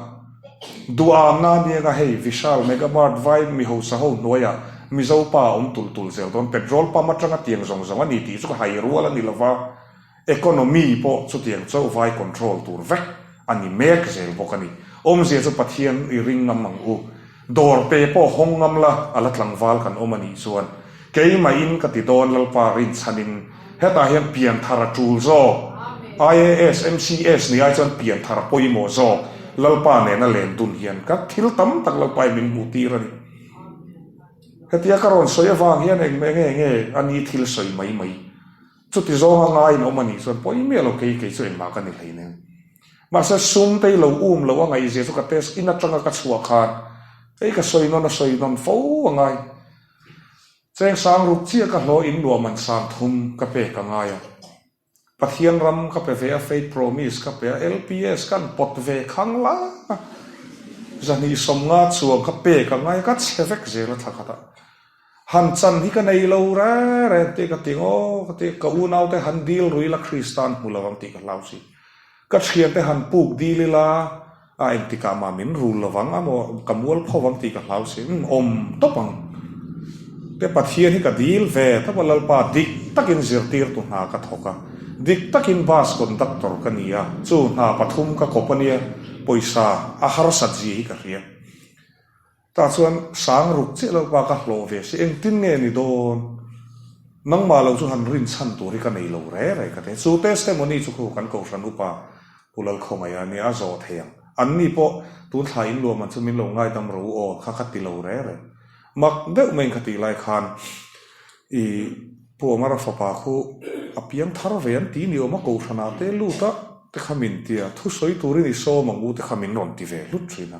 Duhamna a nia nga hei Vishal Mega Mart vai mi hausa ho hnuaiah Mizo pa a awm tulh tulh zel dawn. Petrol pump atanga tiang zawng zawng a ni tih chu ka hai rual a ni lova, economy pawh chutiang chauh vai control tur vek a ni mek zel bawk a ni. Awmzia chu Pathian i ring ngam ang u. Dawr te pawh hawng ngam la, a la tlangval kan awm a nih chuan keimahin ka ti dawn Lalpa rinchhanin hetah hian pianthar a tul zawk. IAS, MCS ni ai chuan pianthar a pawimawh zawk. Lalpa nena len dun hian ka thil tam tak Lalpa in min hmuh tir a ni. Hetia ka rawn sawi avang hian eng enge nge a ni thil sawi mai mai. Chuti zawnga ngaiin awm a nih chuan pawi miah lo kei kei chu engmah ka ni hleinem. Mahse sum te i lo um loh a ngaihzia chu ka test in atanga ka chhuah khan hei ka sawi nawn a sawi nawn fo a ngai. Cheng sang ruk chiah ka hlawh in nuam an sang thum ka pek a ngai a. Pathian ram ka pe ve a, Faith Promise ka pe a, LPS ka an pawt ve khang la a, zahnih 50 chuang ka pek a ngai a, ka chhe vek zel a thla khat ah. Han chan hi ka nei lo re re tih ka ti ngaw ka ti, ka unaute han dil rui ila Krista an hmu lo ang tih ka hlau si. Ka thiante han puk dil ila a engtikah mah min rul lo vang amaw ka mual pho vang tih ka hlau si, umm awm tawp ang. Te Pathian hi ka dil ve tawp a Lalpa dik takin zirtirtu hna ka thawk a, dik takin bus conductor ka ni a, chu hna pathum ka kawp ania pawisa a harsat zia hi ka hria. Tah chuan sang ruk chiah loh pa ka hlawh ve si, engtin nge ni dawn? Nangmah lo chu han rin chhan tur hi ka nei lo re re ka ti. Chu testimony chu khu kan Kohhran upa Pu Lalkhawngaih a nia a zawh thei ang. Anni pawh tun thla in luah man chu min lo ngaidam ro u aw kha ka ti lo re re. Mak deuh maiin ka tih lai khan i Pu Amara fapa khu a piang thar ve an ti ni awm a Kohhranah te lut a te kha min tia thusawi turin i sawm ang u te kha min rawn ti ve hlut thin a.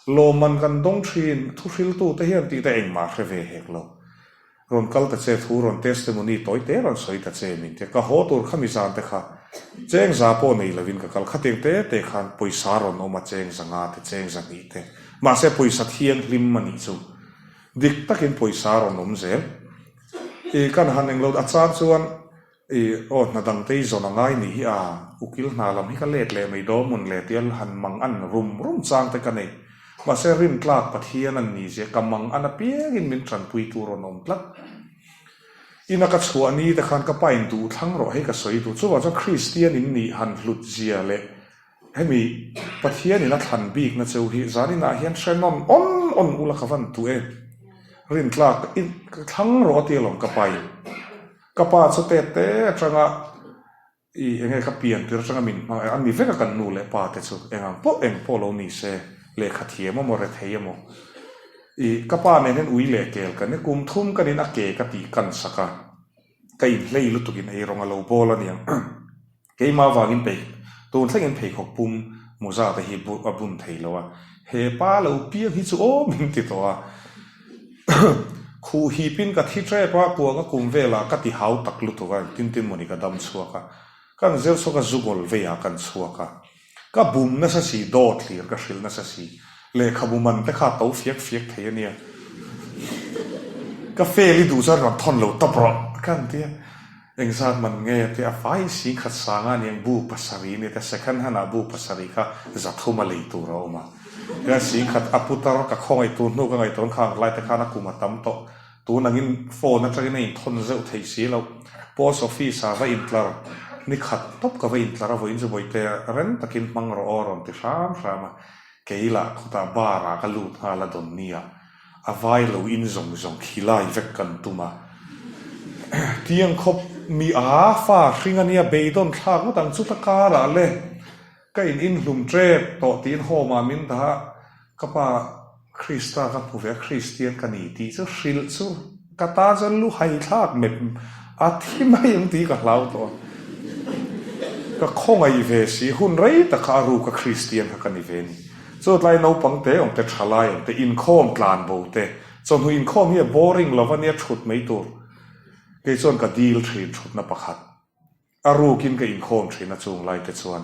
Lawmman kan dawng thin, thuhriltute hian tih te engmah hre ve hek lo. Rawn kal ta che, thu rawn testimony tawi te rawn sawi ta che min tia, ka haw tur kha mi zan te kha cheng za pawh nei lovin ka kal, khatiang te te khan pawisa rawn awm a, cheng za nga te, cheng za hnih te, mahse pawisa thianghlim a nih chu dik takin pawisa rawn awm zel. I kan han englo a chang chuan I aw hna dang te i zawn a ngai nih hi a, ukil hna lam hi ka let leh mai dawn mun le tia han mang an rum rum chang te ka nei. Mahse rintlak Pathian an ni zia ka mang an apiangin min tanpui tur rawn awm tlat. Ina ka chhuah ni te khan ka pa in duh thlang rawh hei ka sawi duh. Chuvang chuan Kristian in nih han hlut zia leh Hemi Pathianin a thlan bikna cheu hi zaninah hian hre nawn awn awn ula ka van tu em? Rintlak i ka thlang rawh a ti alawm ka pa in. Ka pa chu tet te atanga i enge ka pian tir atanga min hmang a ni vek a kan nu leh pa te chu eng ang pawh eng pawh lo ni se lehkha thiam emaw rethei emaw i ka pa nen hian ui leh kel kan ni kum thum kan in a ke ka tih kan sak a ka inhlei lutuk in eirawng a lo bawl a niang. Keimah avangin pei tun thlengin pheikhawk pum mawza te hi a bun thei lo a, he pa lo piang hi chu aw min ti tawh a. Khuh hipin ka thi tep a, kuanga kum velah ka ti hau tak lutuk a, tin tin mawni ka dam chhuak a. Kan zir chhuak a, zugawl veiah kan chhuak a. Ka bum nasa si, dawt hlir ka hrilh nasa si. Lehkhabu man te kha a to fiak fiak thei a nia. Ka fail i duh chuan rawn thawn lo tawp rawh ka han ti a. Engzat man nge a ti a, fai si khat sanga aniang bu pasarih ni te, second hand ah bu pasarih kha zathum a lei tur a awm a. Tichuan singkhat a putar ka khawngaih tur hnu ka ngaihtuah khang lai te khan a kum a tam tawh. Tun angin phone atangin a inthawn zeuh theih si loh. Post office ah va intlar ni khat tawp ka va intlar a, vawiin chu bawihte reng takin hmang rawh aw a rawn ti hram hram a. Kei lah khawtah bar ah ka lut nghal a dawn nia, a vai lo in zawng zawng khilai vek kan tum a. Tiang khawp mi a fa hring a nia beidawn thlak ngawt ang chuta karah le Ka in inhlum tep tawh tiin home ah min dah a, ka pa Krista ka hmu ve a, Kristian ka ni tih chu hrilh chu ka tan chuan lu hai thlak mep a thi mai ang tih ka hlau tawh a. Ka khawngaih ve si, hun rei tak kha a ruk a Kristian kha ka ni ve ni. Chutlai naupang te awm te, thalai awm te, inkhawm tlan bo te, chawhnu inkhawm hi a boring lo va nia thut mai tur. Kei chuan ka dil thin thutna pakhat. A rukin ka inkhawm thin a chung lai te chuan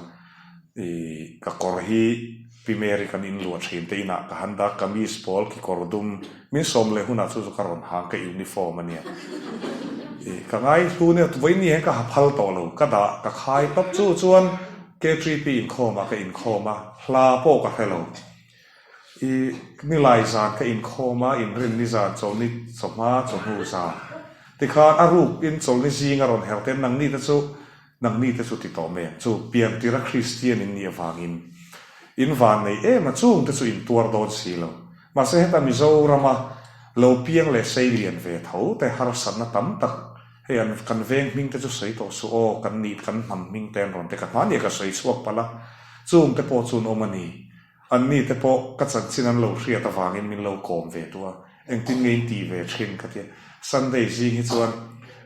ih ka kawr hi Pi Mary kan inluah thin te inah ka han dah kamis pawl kekawr dum min sawm leh hunah chu chu ka rawn hang ka uniform a nia ih ka ngai hlu nia vawiin hian ka ha phal tawh lo ka dah ka khai tawp chu chuan KTP inkhawmah ka inkhawm a hla pawh ka hre lo. I nilai zan ka inkhawm a, inrinni zan, chawlhni chawhma, chawhnu zan. Tikhan a ruk in chawlhni zing a rawn her te, nangni te chu, nangni te chu ti tawh mai ang chu, piantir a Kristian in nih avangin in van nei em a, chung te chu in tuar dawn si lo. Mahse heta Mizorama lo piang leh sei lian ve tho te harsatna tam tak, hei an kan veng hming te chu sawi tawh suh aw, kan nih kan hnam hming te an rawn ti ka hmani a ka sawi chhuak palh a, chung te pawh chu an awm a ni. Anni te pawh ka chanchin an lo hriat avangin min lo kawm ve duh a. Engtin nge in tih ve thin ka tia. Sunday zing hi chuan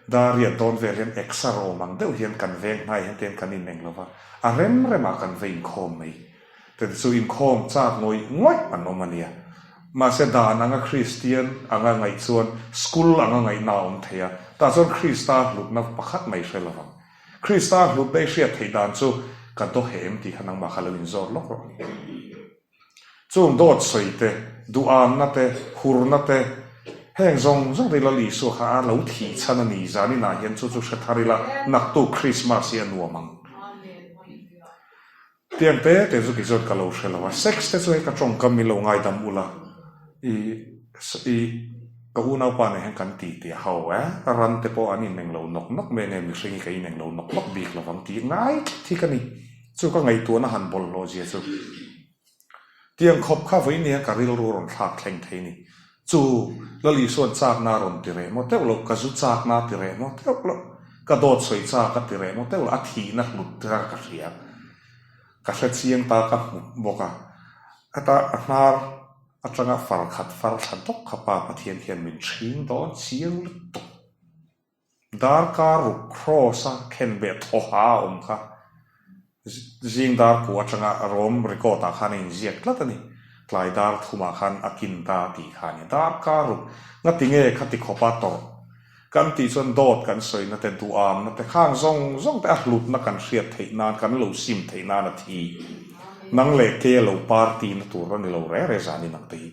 dar riat dawn vel hian exer awm ang deuh hian kan veng hnai hian te kan ineng lo va, a rem remah kan va inkhawm mai. Te chu inkhawm chak ngawih ngawih an awm a nia. Mahse dan anga Kristian anga ngaih chuan school anga ngaihna a awm thei a, tah chuan Krista hlutna pakhat mai hre lovang. Krista hlutna i hriat theih dan chu ka daw he em tih kha nangmah kha lo inzawt lawk rawh. Chung dawt sawi te, duhamna te, hurna te, heng zawng zawng te Lal Isua kha a lo thih chhan a ni zaninah hian chu chu hre thar ila naktuk Krismas hi a nuam ang. Tiang te te chu kei chuan ka lo hre lo a, sex te chu hei ka tawngkam min lo ngaidam ula i i ka unaupa nen hian kan ti tih a ho e, ran te pawh an ineng lo nawk nawk mai ange mihring hi ka ineng lo nawk nawk bik lovang tih ngai tlat hi ka ni. Chu ka ngaihtuahna han bawlhhlawh zia chu tiang khawp kha vawi nia ka rilru a rawn thlak thleng thei ni. Chu Lal Isua'n chakna a rawn ti reh maw teuh loh, ka zu chakna a ti reh maw teuh loh, ka dawt sawi chak a ti reh maw teuh loh, a thihna hlut kha ka hria. Ka hre chiang ta ka hmu bawk a, heta a hnar atanga far khat far thla dawk kha Pa Pathian hian min chhing dawn chiang lutuk. Darkar ruk Kraws-a khenbeh thawha a awm kha zing dar kua atanga Rom record-ah khan a inziak tlat a ni. Tlai dar thumah khan a kin ta tih kha a ni. Darkar ruk ngati nge khati khawpa tawrh kan tih chuan dawt kan sawina te, duhamna te, khang zawng zawng te a hlutna kan hriat theih nan, kan lo sim theih nan a thi. Nang leh ke lo party na tur a ni lo reh reh zanin ang te hi.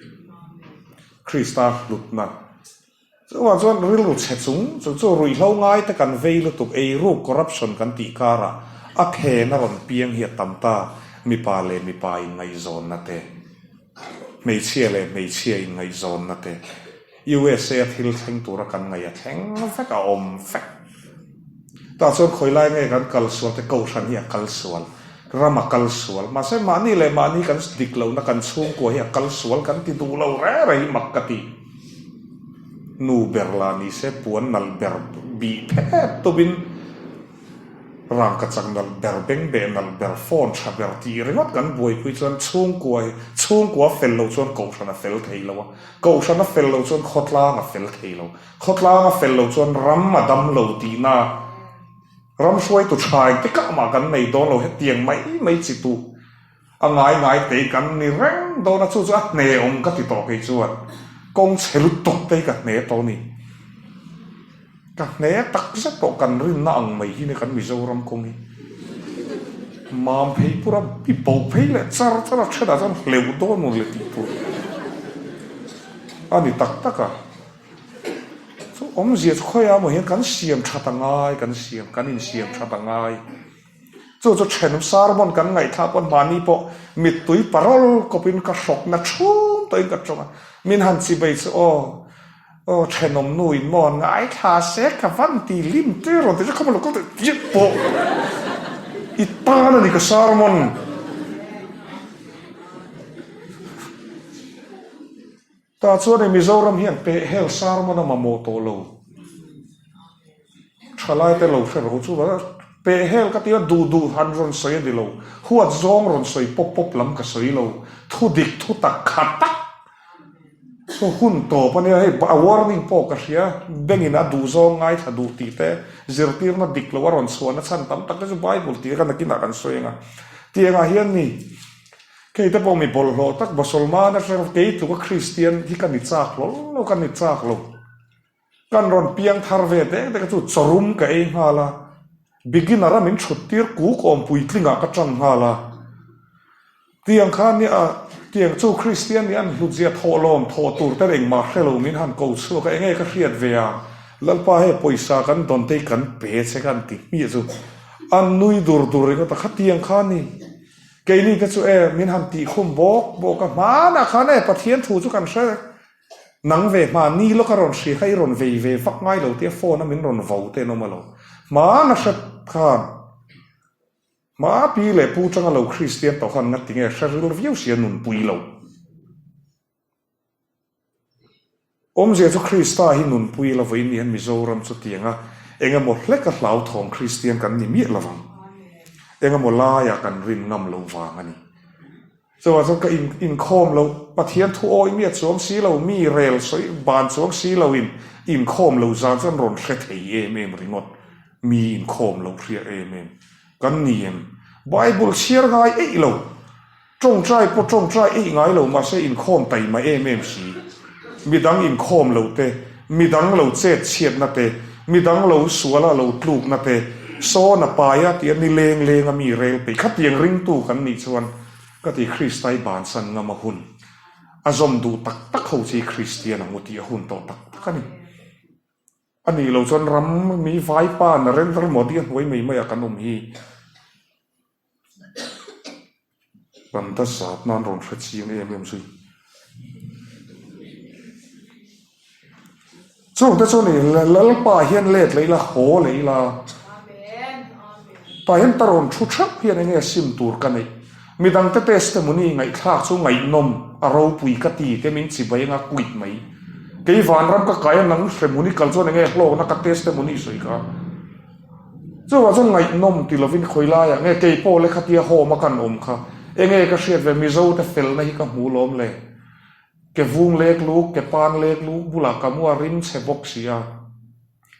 Krista hlutna Chuvang chuan rilru chhe chung chu chu ruihhlo ngai te kan vei lutuk eiruk corruption kan tih karah a phen a rawn piang hi a tam ta, mipa leh mipa inngaihzawnna te, hmeichhia leh hmeichhia inngaihzawnna te, USA a thil thleng tura kan ngaih a thleng vek a awm vek. Tah chuan khawi lai nge kan kal sual te kohhran hi a kal sual, ram a kal sual. Mahse mahni leh mahni kan dik lohna kan chhungkua hi a kal sual kan ti duh lo reng reng hi mak ka ti. Nu ber lah ni se puan nalh ber bih phet tawpin rangkachak nalh ber, bengbeh nalh ber, phone tha ber tih ringawt kan buaipui chuan chhungkua hi chhungkua fel loh chuan kohhran a fel thei lo a, kohhran a fel loh chuan khawtlang a fel thei lo. Khawtlang a fel lo chuan ram a dam lo tihna ram hruaitu tha engti kah mah kan nei dawn lo hetiang mai mai chi tu a ngai ngai te kan ni reng dawn a chu chu a hne awm ka ti tawh kei chuan kawng chhe lutuk te hi ka hne tawh a ni. Ka hne tak zet tawh kan rinna ang mai hi nia kan Mizoram kawng hi mam phei pura i bo phei leh char char a thenah chuan hleuh dawn maw le tih tur a ni tak tak a. Chu awmzia chu khawiah maw hian kan siam that a ngai, kan siam, kan insiam that a ngai. Chu chu thenawm sermon kan ngaihthlak pawn mahni pawh mittui parol kawpin ka hrawkna chhum tawhin ka tawng a, min han chibei chu aw, aw thenawm nu in maw an ngaithla se ka van ti hlim tir rawn ti chu khawmaw lo kal teh tih pawh i tan a ni ka sermon. Tah chuan hei Mizoram hian peh hel sermon a mamawh tawh lo. Thalai te lo hre rawh u chu peh hel ka ti a duh duh han rawn sawi a ni lo. Huat zawng rawn sawi pawp pawp lam ka sawi lo. Thu dik thu tak kha tak chu hun tawp a nia hei a warning pawh ka hria bengin a duh zawng ngaithla duh tih te zirtirna dik lo a rawn chhuahna chhan tam tak te chu Bible tih kha nakinah kan sawi ang a. Tiangah hian mi Kei te pawh mi bawlhhlawh tak Mosolman atang kei tluka Kristian hi ka ni chak hlawl lo, ka ni chak lo. Kan rawn piang thar ve dek dek a chu chawrum ka ei nghal a, beginner a min thut tir kuk awm puitlingah ka tang nghal a. Tiang khan nia tiang chu Kristian nih an hlutzia thawhlawm thawh tur te engmah hre lo min han ko chhuak a, enge ka hriat ve a, Lalpa hei pawisa kan dawn te hi kan pe che ka han ti hmiah chu an nui dur dur ringawt a, khatiang khan ni. Keini te chu e, min han tih khum bawk bawk a, hmanah khan e, Pathian thu chu kan hre nang ve hmani lawk a rawn hria kha i rawn vei ve vak ngai lo tia phone a min rawn vo te an awm alo. Hmana hre khan hma pi leh pu tanga lo Kristian tawh khan ngati nge hre ril viau si a nunpui lo. Awmzia chu Krista hi nunpui la vawiin hian Mizoram chu tianga engemaw hleka hlauthawng Kristian kan ni miah lovang. Engemaw laiah kan rin ngam loh vang a ni. Chuvang chuan ka in inkhawm lo, Pathian thu awi mi a chuang si lo, mi rel sawi ban chuang si lo in inkhawm lo zan chuan rawn hre thei em em ringawt, mi inkhawm lo hria em em kan ni em? Bible chhiar ngai eih lo, tawngtai pawh tawngtai eih ngai lo mahse inkhawm taima em em si, midang inkhawm lo te, midang lo chet chhiatna te, midang lo suala lo tlukna te, sawn a pai a tia ni leng leng a mi rel peih khatiang ringtu kan nih chuan ka ti Kristai bansan ngam a hun a zawm duh tak tak ho chi Kristian ang u tih a hun tawh tak tak a ni. A nih loh chuan ram mi vaipa Narendra Modi a hnuai mai mai ah kan awm hi. Kan ta zat nan rawn hre chiang em em zui. Chung te chu ni Lalpa hian let leh ila haw leh ila. Tah hian ta rawn thu theuh hian enge sim tur ka neih. Midang te testimony ngaihthlak chu ngaihnawm a ropui ka ti te min chibai anga kuit mai. Kei vanram ka kai a nang hremuni kal chuan enge hlawkna ka testimony sawi kha. Chuvang chuan ngaihnawm ti lovin khawi laiah nge kei pawh le khatia home a kan awm kha enge ka hriat ve Mizo te felna hi ka hmu lawm le. Ke vung lek luk, ke pan lek luk bulah ka mu a rim chhe bawk si a.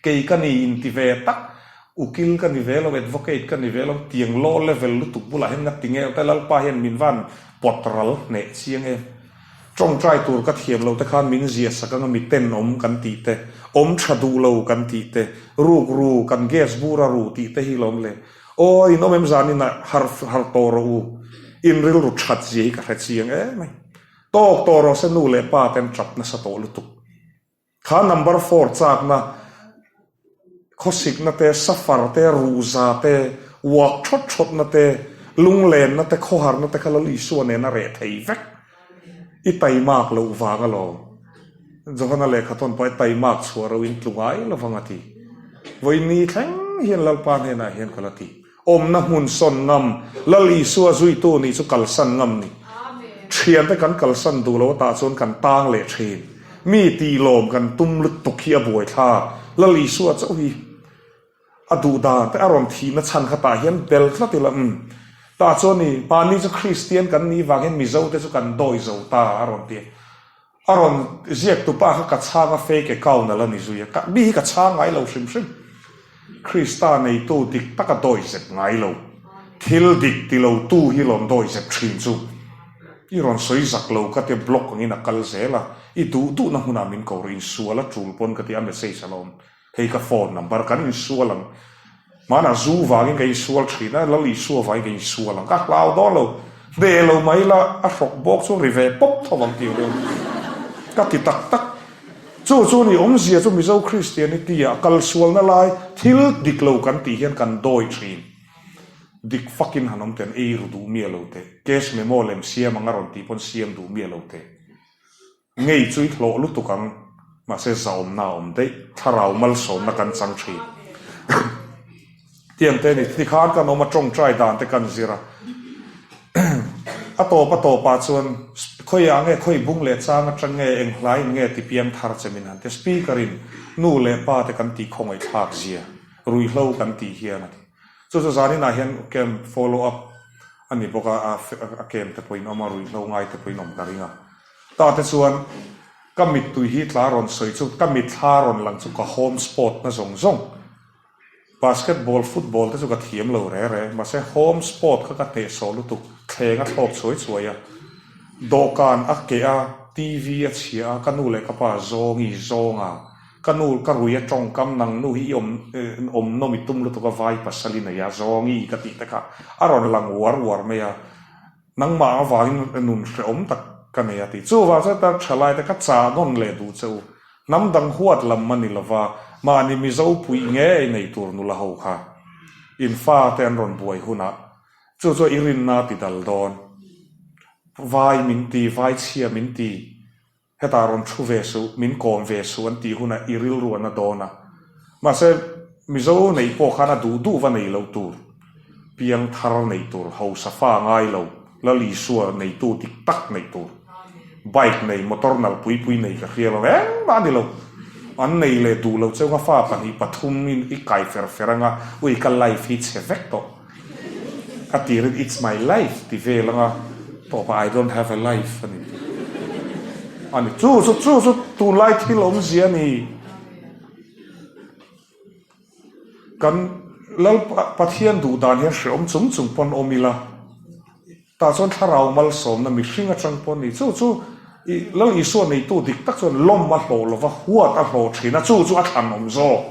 Kei ka ni in ti ve tak, ukil ka ni ve lo, advocate ka ni ve lo, tiang law level lutuk bulah hian nga ti nge te Lalpa hian min van pawt ral hneh chiang em. Tawngtai tur ka thiam lo te khan min zia sak anga mi tenawm kan tih te, awm tha duh lo kan tih te, ruk ru kan gas bur a ru tih te hi lawm le. Aw in awm em zan in ah har har tawh rawh u, in rilru that zia hi ka hre chiang em mai. Tawk tawh rawh se nu leh pa ten tap nasa tawh lutuk. Kha number four chakna khawsikna te, safar te, ruhza te, uak thawt thawtna te, lunglenna te, khawharna te kha Lal Isua nena reh thei vek. I taimak loh vang alawm. Johana lehkha tawn pawh i taimak chhuah ro in tlu ngai lovang a ti. Vawiin thleng hian Lalpa hnenah hian ka la ti. Awmna hmun sawn ngam, Lal Isua zuitu nih chu kalsan ngam ni. Thiante kan kalsan duh lo atah chuan kan tang leh thin. Mi tih lawm kan tum lutuk hi a buaithlak. Lal Isua chauh hi a duh dan te a rawn thihna chhan kha tah hian bel tlat ila umm. Tah chuan ni, mahni chu Kristian kan nih vang hian Mizo te chu kan dawi zo ta a rawn ti. A rawn ziak tu pa kha ka chhang a fake account a la ni zui a, ka mi hi ka chhang ngai lo hrim hrim. Krista neitu dik tak a dawi zep ngai lo. Thil dik ti lo tu hi rawn dawi zep thin chu. I rawn sawi zak lo ka tia block angin a kal zel a, i duh duhna hmunah min ko rawh, insual a tul pawn ka tia a message a la awm. Hei ka phone number kan insual ang. Hmanah zu vangin ka insual thin a, Lal Isua vangin ka insual ang. Ka hlau dawn lo. Hneh lo mai la, a hrawk bawk chu ri ve pawp tho ang tih ru. Ka ti tak tak. Chu chu ni awmzia chu Mizo Christianity ah kalsualna lai thil dik lo kan tih hian kan dawi thin. Dik fakin han awm teh an ei ru duh miah lo teh. Cash memo lem siam ang a rawn tih pawn siam duh miah lo teh. Ngei chu i hlawh lutuk ang, mahse zahawmna a awm daih, thlarau malsawmna kan chang thin. Tiang te ni, tikhan kan awm a, tawngtai dan te kan zir a. A tawp a tawpah chuan khawiah nge, khawi bung leh chang atang nge, eng hlaiin nge ti piang thar che min han ti. Speaker in nu leh pa te kan tih khawngaihthlak zia, ruihhlo kan tih hian a ti. Chu chu zaninah hian camp follow up a ni bawk a, a camp te pawhin awm a, ruihhlo ngai te pawhin awm ka ring a. Ta te chuan ka mittui hi tla rawn sawi chu ka mitthla rawn lang chu ka home sport na zawng zawng basketball football te chu ka thiam lo re re mahse home sport kha ka hnehsawh lutuk thleng a thlawk chhuai chhuai a dawhkan a keh a TV a chhia a ka nu leh ka pa zawngi zawnga ka nu ka rui a tawngkam nang nu hi i awm awm nawm i tum lutuk a vai pasal i nei a zawngi ka tih te kha a rawn lang uar uar mai a. Nangmah avangin nun hrehawm tak ka nei a ti. Chuvang chuan tar thalai te ka chah nawn leh duh che u. Hnam dang huat lam a ni lova, mahni Mizo puih ngei nei tur nula ho kha. In fa te an rawn buai hunah chu chu i rinna a ti dal dawn. Vai min ti, vai chhia min ti. Hetah rawn thu ve suh, min kawm ve suh an tih hunah i rilru a na dawn a. Mahse, Mizo neih pawh khan a duh duh va nei loh tur, piang thar neih tur, hausa fa ngai lo, Lal Isua neitu dik tak neih tur. Bike nei, motor nalh pui pui nei ka hria lo, engmah a ni lo. An nei leh duh lo cheu nga fa pahnih pathum in i kai fer fer anga, ui ka life hi chhe vek tawh. A tirin it's my life ti vel anga. tawp a, I don't have a life a ni a ni. Chu chu chu chu tunlai thil awmzia a ni. Kan Lal Pathian duh dan hian hrehawm chung chung pawn awm ila, tah chuan thlarau malsawmna mihring atang pawh a ni. Chu chu i Lal Isua neitu dik tak chuan lawm a hlawh lova, huat a hlawh thin a, chu chu a thlanawm zawk.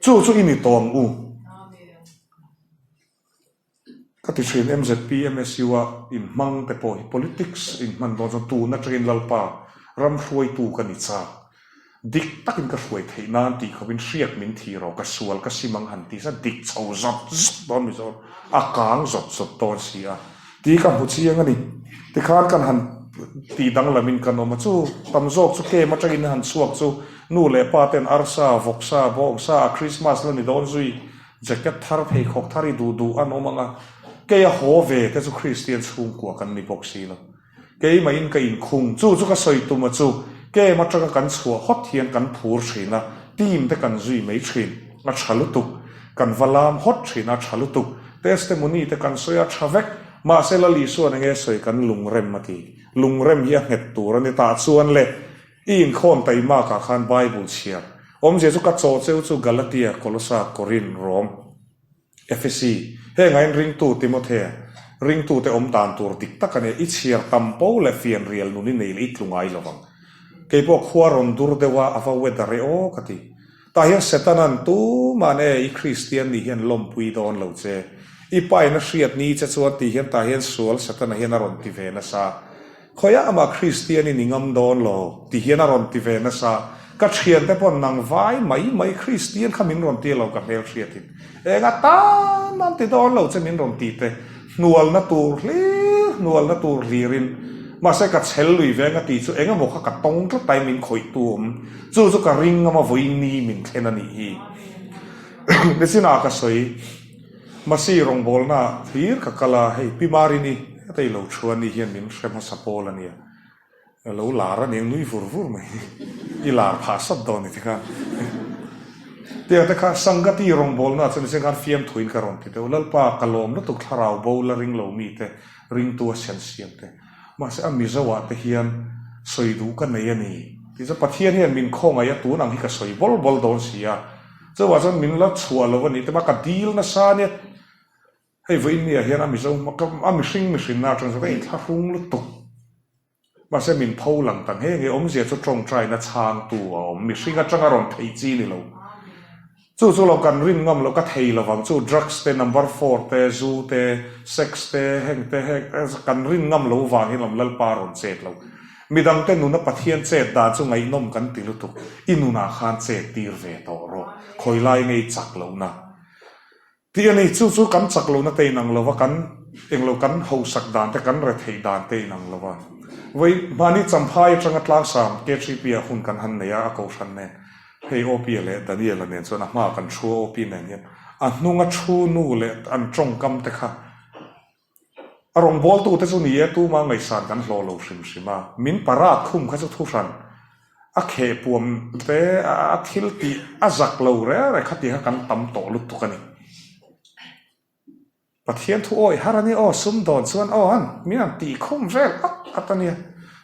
Chu chu i ni tawh ang u. Ka ti thin MZP, MSU a inhmang te pawh hi politics inhman dawn chuan tun atangin Lalpa ram hruaitu ka ni chak. Dik takin ka hruai theih nan tih khawpin hriak min thi rawh, ka sual ka sim ang han ti sa dik chho zawt zawt dawn Mizoram a kang zawt zawt dawn si a tih ka hmu chiang a ni. Tikhan kan han tih danglamin kan awm a, chu tam zawk chu camp atangin han chhuak chu nu leh pa ten arsa, vawksa, bawngsa a Christmas la ni dawn zui Jacket thar pheikhawk thar i duh duh an awm ang a, kei a haw ve te chu Kristian chhungkua kan ni bawk si lo. Keimahin ka inkhung, chu chu ka sawi tum a chu, kem atanga kan chhuah hawt hian kan phur thin a, team te kan zui mai thin, a tha lutuk. Kan va lam hawt thin a, tha lutuk. Testimony te kan sawi a, tha vek. Mahse Lal Isuan enge sawi kan lungrem a ti. Lungrem hi a nghet tur a ni tah chuan le. I inkhawm taimak ah khan Bible chhiar awmzia chu ka chaw cheu chu Galatia, Kolosa, Korin, Rom, Efesi, heng ah in ringtu Timothea, ringtu te awm dan tur dik tak a nia, i chhiar tam po leh fian rial nun i nei leh i tlu ngai lo vang. Kei pawh khua rawn dur deuh a, a va weather e aw ka ti. Tah hian Setanan tuman e i Kristian nih hian lawmpui dawn lo che. I pa in a hriat ni che chuan tih hian tah hian sual Setana hian a rawn ti ve nasa. Khawiah amah Kristian in i ngam dawn lo ti hian a rawn ti ve nasa. Ka thiante pawh nang vai mai mai Kristian kha min rawn ti lo ka hmel hriatin. Enga tan an ti dawn lo che min rawn ti te. Hnualna tur hlir hnualna tur hlirin. Mahse ka chhel lui ve anga ti chu engemaw kha ka tawng tlat ai min khawih tu awm. Chu chu ka ring ngama vawiin ni min thlen a nih hi. Nichinah ka sawi. Masi rawngbawlna hlir ka kal a, hei Pi Marini heta i lo thu a ni hian min hre hmasa pawl a nia, lo lar a nia nui vur vur mai hi, i lar phah sat dawn ni tikhan. Tiang te kha Sangati rawngbawlna chuan nisin khan fiamthuin ka rawn ti deuh, Lalpa ka lawm lutuk thlarau bo la ring lo mite ringtu a siam siam te, mahse a Mizo ah te hian sawi duh ka nei a ni, tih chuan Pathian hian min khawngaih a tun ang hi ka sawi bawl bawl dawn si a, Chuvah chuan min la chhuah lo a nih te mah ka dil nasa ania, hei vawiin ni ah hian a Mizo a mihring mihrinna atang chuan ka inthlahrung lutuk. Mahse min pho lang ta nghe nghe, awmzia chu tawngtaina chhangtu a awm, mihring atanga rawn theih chi ni lo. Chu chu lo kan rin ngam loh ka thei lovang chu drugs te, number four te, zu te, sex te, heng te heng kan rin ngam lo vang hian lawm Lalpa rawn chet lo. Midangte nuna Pathian chet dan chu ngaihnawm kan ti lutuk, i nunah khan chet tir ve tawh rawh, khawi lai ngei chak lohna tih a ni. Chu chu kan chak lohna te inang lova, kan englo kan hausak dan te, kan retheih dan te inang lova. Vawi hmani Champhai atanga tlangsam KTP-ah hun kan han nei a, a kohhran nen, hei Opia leh Daniela nen chuan a hmaah kan thu a, Opi nen hian a hnunga thu nu leh an tawngkam te kha, A rawngbawltute chu ni e, tuma ngaihsan kan hlawh lo hrim hrim a, min parat khum kha chu thuhran a kheh puam te, a thil tih a zak lo reng reng kha tih kha kan tam tawh lutuk a ni. Pathian thu awih har a nia aw, sumdawn chuan aw han min han tih khum vel at at a nia.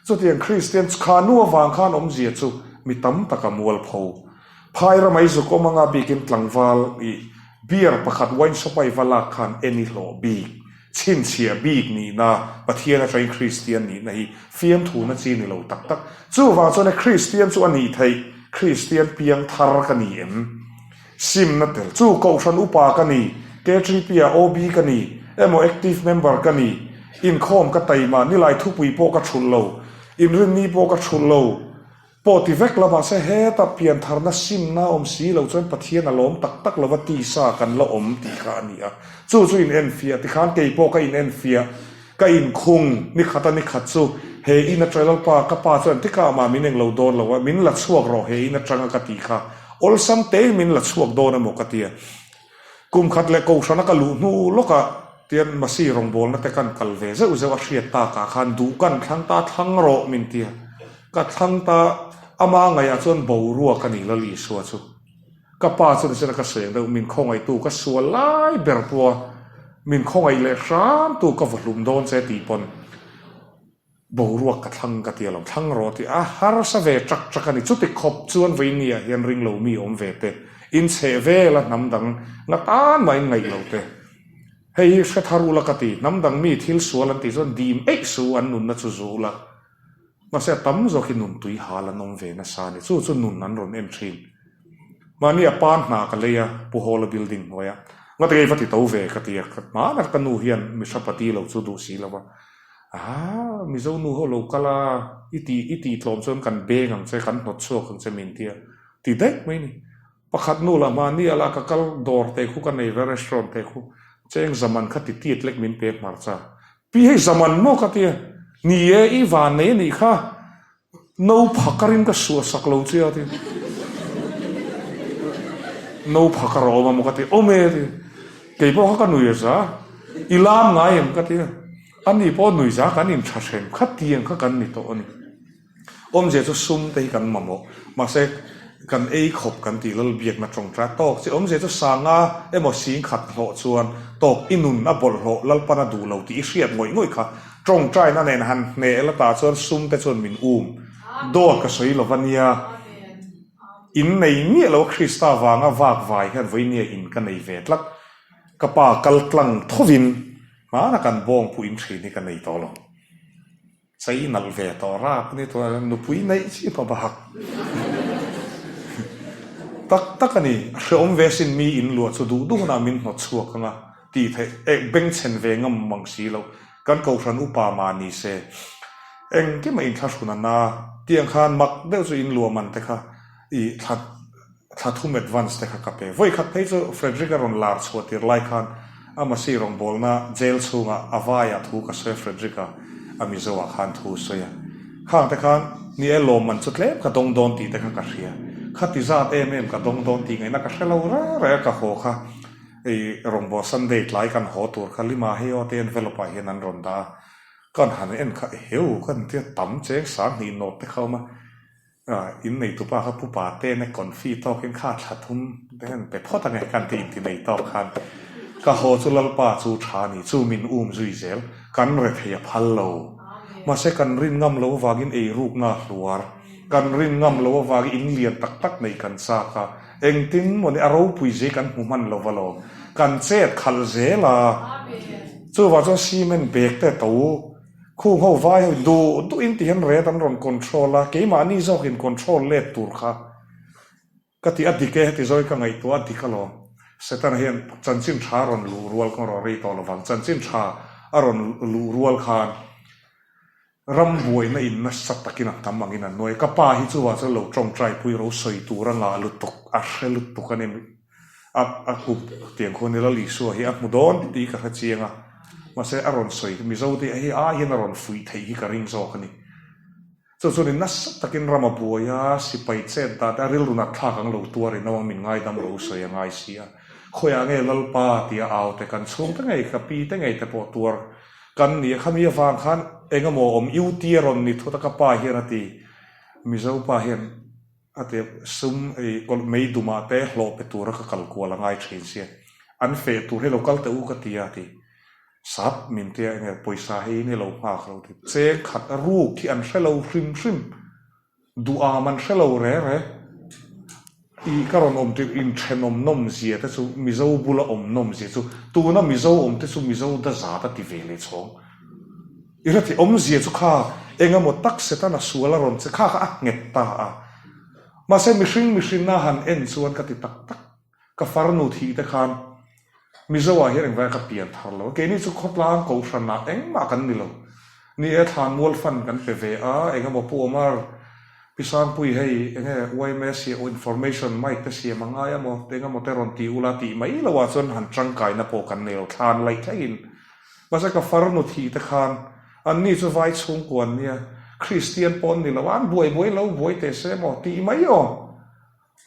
Chutiang Kristian kha nu avang khan awmzia chu mi tam taka mualpho Phai ramai zuk awm anga bikin tlangval i beer pakhat wine shop a i va lak khan en i hlawh bik, chhinchhiah bik nihna, Pathian atangin Kristian nihna hi fiamthuna chi ni lo tak tak. Chuvang chuan e Kristian chu a nih theih, Kristian piang thar ka ni em? Simna tel chu Kohhran upa ka ni, KTP ah OB ka ni, emaw active member ka ni, inkhawm ka taima, nilai thupui pawh ka thulh lo, inrinni pawh ka thulh lo, Pawh ti vek la mahse heta piantharna simna awm si lo chuan Pathian a lawm tak tak lova tisa kan la awm tih kha a ni a. Chu chu in enfiah tikhan kei pawh ka in enfiah, ka inkhung ni khat a ni khat chu he in atang Lalpa ka pa chuan tikah mah min englo dawn lo a, min la chhuak rawh he in atanga ka tih kha awlsam tein min la chhuak dawn emaw ka ti a. Kum khat leh kohhrana ka luh hnu lawkah tian Masi rawngbawlna te kan kal ve zeuh zeuh a hriat takah khan duh kan thlang ta thlang rawh min ti a, ka thlang ta ama ngaihah chuan boruak a ni Lal Isua chu. Ka pa chuan nisina ka sawi ang deuh min khawngaihtu ka sual lai ber pawha. Min khawngaih leh hram tu ka vaw hlum dawn che tih pawn boruak ka thlang ka ti alawm, thlang rawh tih a harsa ve ṭak ṭak a ni. Chuti khawp chuan vawinia hian ring lo mi awm ve te, inchheh vela hnam dang nga tan mah in ngaih lo te. Hei hi hre thar ula ka ti, hnam dang mi thil sual an tih chuan dim eih su an nunna chu zu ula. Mahse a tam zawk hi nun tui hal an awm ve nasa a ni. Chu chu nun an rawn en thin. Mahni a pan hna ka lei a, Pu Hawla building hnuaia. Ngati ngei va ti to ve ka ti a, hmana ka nu hian Mishrapati lo chu duh si lo va. Aa, Mizo nu ho lo kal a, i ti i tih tlawm chuan kan beng ang che, kan hnawt chhuak ang che min ti a. Ti daih mai ni. Pakhat nu lah mahni a lah ka kal dawr te khu ka nei ve restaurant te khu cheng zaman kha ti tiat lek min pe hmarcha. Pi hei zaman maw ka tia, ni e i van nei anih kha, no phakar in ka suah sak lo che a ti. No phakar a awm a maw ka ti, awm e a ti. Kei pawh kha ka nui a za, i lam ngai em ka tia, ani pawh nui za kan in tha hrem kha tiang kha kan ni tawh a ni. Awmzia chu sum te hi kan mamawh. Mahse, kan ei khawp kan tih lal biakna tawngtai tawk chi. Awmzia chu sanga emaw sing khat hlawh chuan tawk i nun a bawlhhlawh Lalpan a duh lo tih i hriat ngawih ngawih kha. Tawngtaina nen han hneh la tah chuan sum te chuan min um. Dawt ka sawi lo va nia. In nei miah lo a Krista vanga vak vai hian vawinia in ka nei ve tlat. Ka pa kal tlang thovin hmana kan bawng pawh in thin hi ka nei tawh lo. Chei nalh ve tawh rap a ni tunah hian nupui neih chi pawh va hak tak tak a ni. A hreawm ve sin mi in luah chu duh duh hunah min hnawt chhuak ang a tih theih eh bengchhen ve ngam mang si loh kan kohhran upa mah ni se engkim a inthlahrun a na tiang khan mak deuh chu in luah man te kha i thla Thla thum advance te kha ka pe. Vawi khat phei chu Frederick a rawn lar chhuah tir lai khan a Masi rawngbawlna jail chhungah a vaiah thu ka sawi a Frederick a a Mizo ah khan thu sawi a. Khang te khan ni e lawmman chu tlem ka dawng dawn tih te kha ka hria. Khati zat em em ka dawng dawn tih ngaihna ka hre lo reng reng a ka haw kha i rawngbâwl Sunday tlai kan haw tur kha lima hei aw te envelope ah hian an rawn dah a. Kan han en kha eheu ka ni tia tam cheng 2000 nawt te kha awm a. In neitupa kha pupa te na confi tawkin kha thla thum te hian pe phawt ange kan ti inti nei tawk khan ka haw chu Lalpa chu tha ni chu min um zui zel kan rethei a phal lo mahse kan rin ngam lo avangin ei rukna a hluar kan rin ngam lo avangin in lian tak tak neih kan chak a engtin maw ni a ropui zia kan hmu hman lo va lawm kan chet khalh zel a chuvang chuan cement bag te to Khung ho vai ho duh duh in ti hian ret an rawn control a, keimahni zawk in control let tur kha ka ti a dik e heti zawin ka ngaihtuah a dik alawm. Setana hian chanchin tha a rawn luh rual kawng erawh rei tawh lovang, chanchin tha a rawn luh rual khan ram buaina in nasa takin a hnam angin a nuai. Ka pa hi chuvah chuan lo tawngtai pui ro sawi tur a ngah lutuk, a hre lutuk a ni. A a kup tiang khuan Lal Isua hi a hmu dawn tih ka hre chiang a, mahse a rawn sawi Mizo te hi ai hian a rawn fuih theih hi ka ring zawk a ni. Chu chuan in nasa takin ram a buai a, sipai chet dat a rilru nat thlak ang lo tuar in awm min ngaidam ro sawi a ngai si a. Khawiah nge Lalpa tia au te kan chhung te ngei ka pi te ngei te pawh tuar kan ni a, khami avang khan engemaw awm UT a rawn ni thut a ka pa hian a ti, Mizo pa hian A ti sum ei kawlh mei dumah te hlawh pe tura ka kal kual a ngai thin sia. An feh tur hi lo kal teh u ka ti a ti. Sap min tia enge pawisa hei in i lo nghak lo ti. Cheng khat a ruk hi an hre lo hrim hrim. Duham an hre lo re re. I ka rawn awm tir inthenawm nawm zia te chu Mizo bula awm nawm zia chu tuna Mizo awm te chu Mizo dazat a ti ve leh chhawng. I hre thei, awmzia chu kha eng emaw tak Setana sual a rawn che kha kha a nghet ta a. Mahse mihring mihrinna han en chuan ka ti tak tak, ka farnu thih te khan Mizo ah hian engvai ka pian thar lo a, keini chu khawtlang kohhran ah engmah kan ni lo. Ni e, thlanmual fan kan pe ve a, eng emaw Pu Omar, Pi Sangpui hei enge yma siam information mic te siam a ngai emaw eng emaw te rawn ti ula tih mai lo ah chuan han tangkaina pawh kan nei lo, thlan laih thlengin Mahse ka farnu thih te khan anni chu vai chhungkua an nia, Kristian pawh an ni lo a, an buai buai lo buai teh se maw tih mai aw.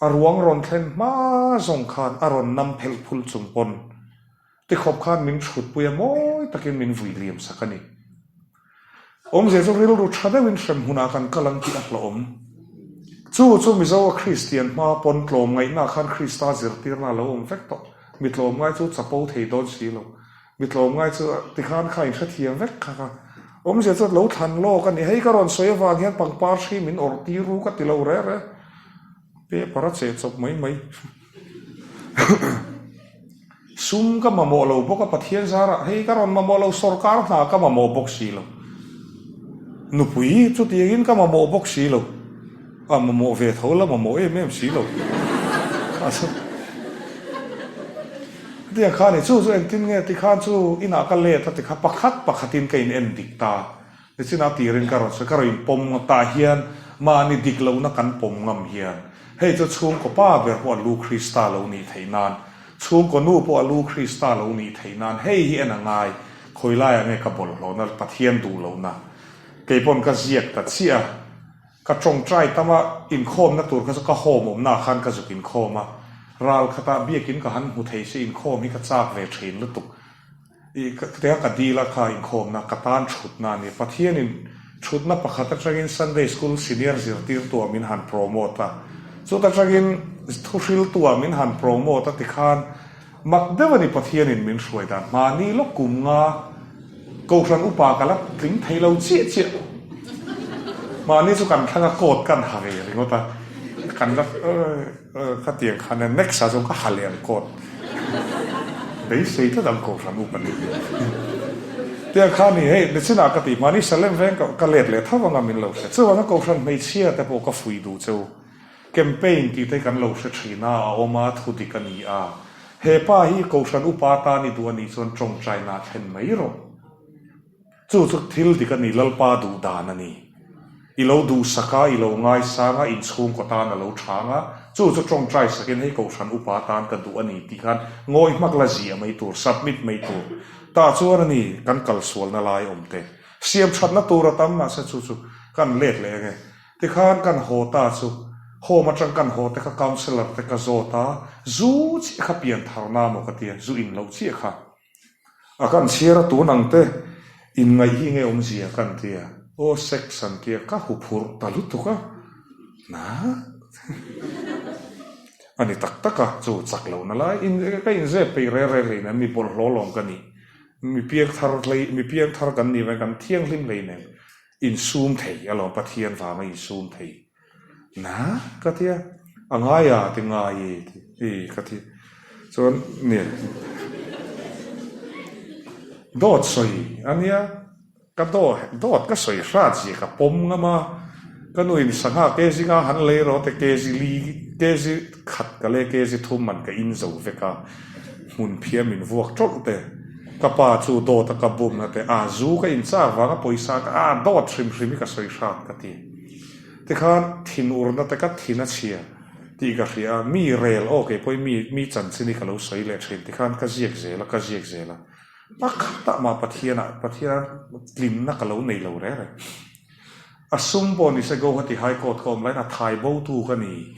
A ruang rawn thlen hma zawng khan a rawn nam phelh phul chung pawn tikhawp khan min thutpui a mawi takin min vui liam sak a ni. Awmzia chu rilru tha deuhin hrem hunah kan kal ang tih a hlawhawm. Chu chu Mizo a Kristian hma pawn tlawmngaihna khan Krista zirtirna a lo awm vek tawh. Mi tlawmngai chu chapo thei dawn si lo. Mi tlawmngai chu tikhan kha inhrethiam vek kha ka awmzia chu lo thlan lawk a ni. Hei ka rawn sawi avang hian pangpar hri min awrh tir ru ka ti lo reh reh. Paper a cheh chawp mai mai. Sum ka mamawh lo bawk a Pathian zarah hei ka rawn mamawh lo sawrkar hna ka mamawh bawk si lo. Nupui chutiangin ka mamawh bawk si lo. A mamawh ve tho la mamawh em em si lo. Hetiang kha ni chu chu engtin nge tikhan chu inah ka let a tikha pakhat pakhatin ka in en dik ta. Nichinah tirin ka rawn sawi ka rawn in pawm ngam tah hian mahni dik lohna kan pawm ngam hian hei chu chhungkaw pa ber pawh a lu Krista lo nih theih nan chhungkaw nu pawh a lu Krista lo nih theih nan hei hi en a ngai khawi laiah nge ka bawlhhlawhna Pathian duh lohna keipawn ka ziak ta chiah a. Ka tawngtai tam a, inkhawmna tur kha chu ka home awmnaah khan ka zuk inkhawm a, ral khatah biakin ka han hmu thei se inkhawm hi ka chak ve thin lutuk. I tia ka dil a kha inkhawmna ka tan thutna a ni. Pathianin thutna pakhat atangin Sunday School senior zirtirtuah min han promote a, chuta tangin thuhriltuah min han promote a tikhan Mak deuh a ni Pathianin min hruai dan hmani lawk kum nga Kohhran upa ka la tling thei lo chiah chiah. Mahni chu kan thlang a coat kan ha ve ringawt a, kan la khatiang khan a next ah chuan ka ha leh ang coat beisei tlat ang Kohhran upa nih hi. Tiang khan ni hei nichinah ka tih hmani Salem veng ka let leh tho anga min lo hria. Chuvanga Kohhran hmeichhia te pawh ka fuih duh cheu. Campaign tih te kan lo hre thin a, a awm a, thu dik a ni a. He pa hi Kohhran upa tan i duh a nih chuan tawngtaina a thlen mai rawh. Chu chu thil dik a ni, Lalpa duh dan a ni. I lo duhsak a, i lo ngaisang a, inchhungkaw tan a lo chang a, chu chu tawngtai sakin hei Kohhran upa tan ka duh a ni tih khan ngawi hmak la ziah mai tur, submit mai tur. Tah chuan a ni kan kalsualna lai awm te. Siam thatna tur a tam mahse chu chu kan let leh ange. Tikhan kan haw ta chu home atang kan haw te kha councellor te ka zawt a, zu chiah kha pian tharna maw ka tia, zu in loh chiah kha. A kan chhiar a tun ang te in ngaih hi nge awmzia kan tia, aw sex an tia ka hu phurh ta lutuk a, na a ni tak tak a, chu chak lohna lai in ka inzep peih rel rel hlei nen mi bawlhhlawh lawm ka nih, mi piangthar hlei mi piangthar kan nih vang kan thianghlim hlei nen Insum thei alawm Pathian vanga insum thei na ka tia a ngai a ti ngai e ti ka ti chuan ni dawt sawi a nia ka daw dawt ka sawi hrat zia ka pawm ngam a ka nu in sangha kg nga han lei rawh te kg li kg khat ka lei kg thum man ka in zo vek a hmun phiah min vuak tawlh te. Ka pa chu dawt a ka bumna te a zu ka inchak vanga pawisa ka a dawt hrim hrim hi ka sawi hrat ka ti. Tikhan thin urna te ka thin a chhia tih ka hria a, mi rel aw kei pawhin mi mi chanchin hi ka lo sawi leh thin tikhan ka ziak zel a ka ziak zel a pakhatah mah Pathianah Pathian tlinna ka lo nei lo reng reng. A sum pawh nise Guwahati High Court ka awm laiin a thai bo tu ka ni.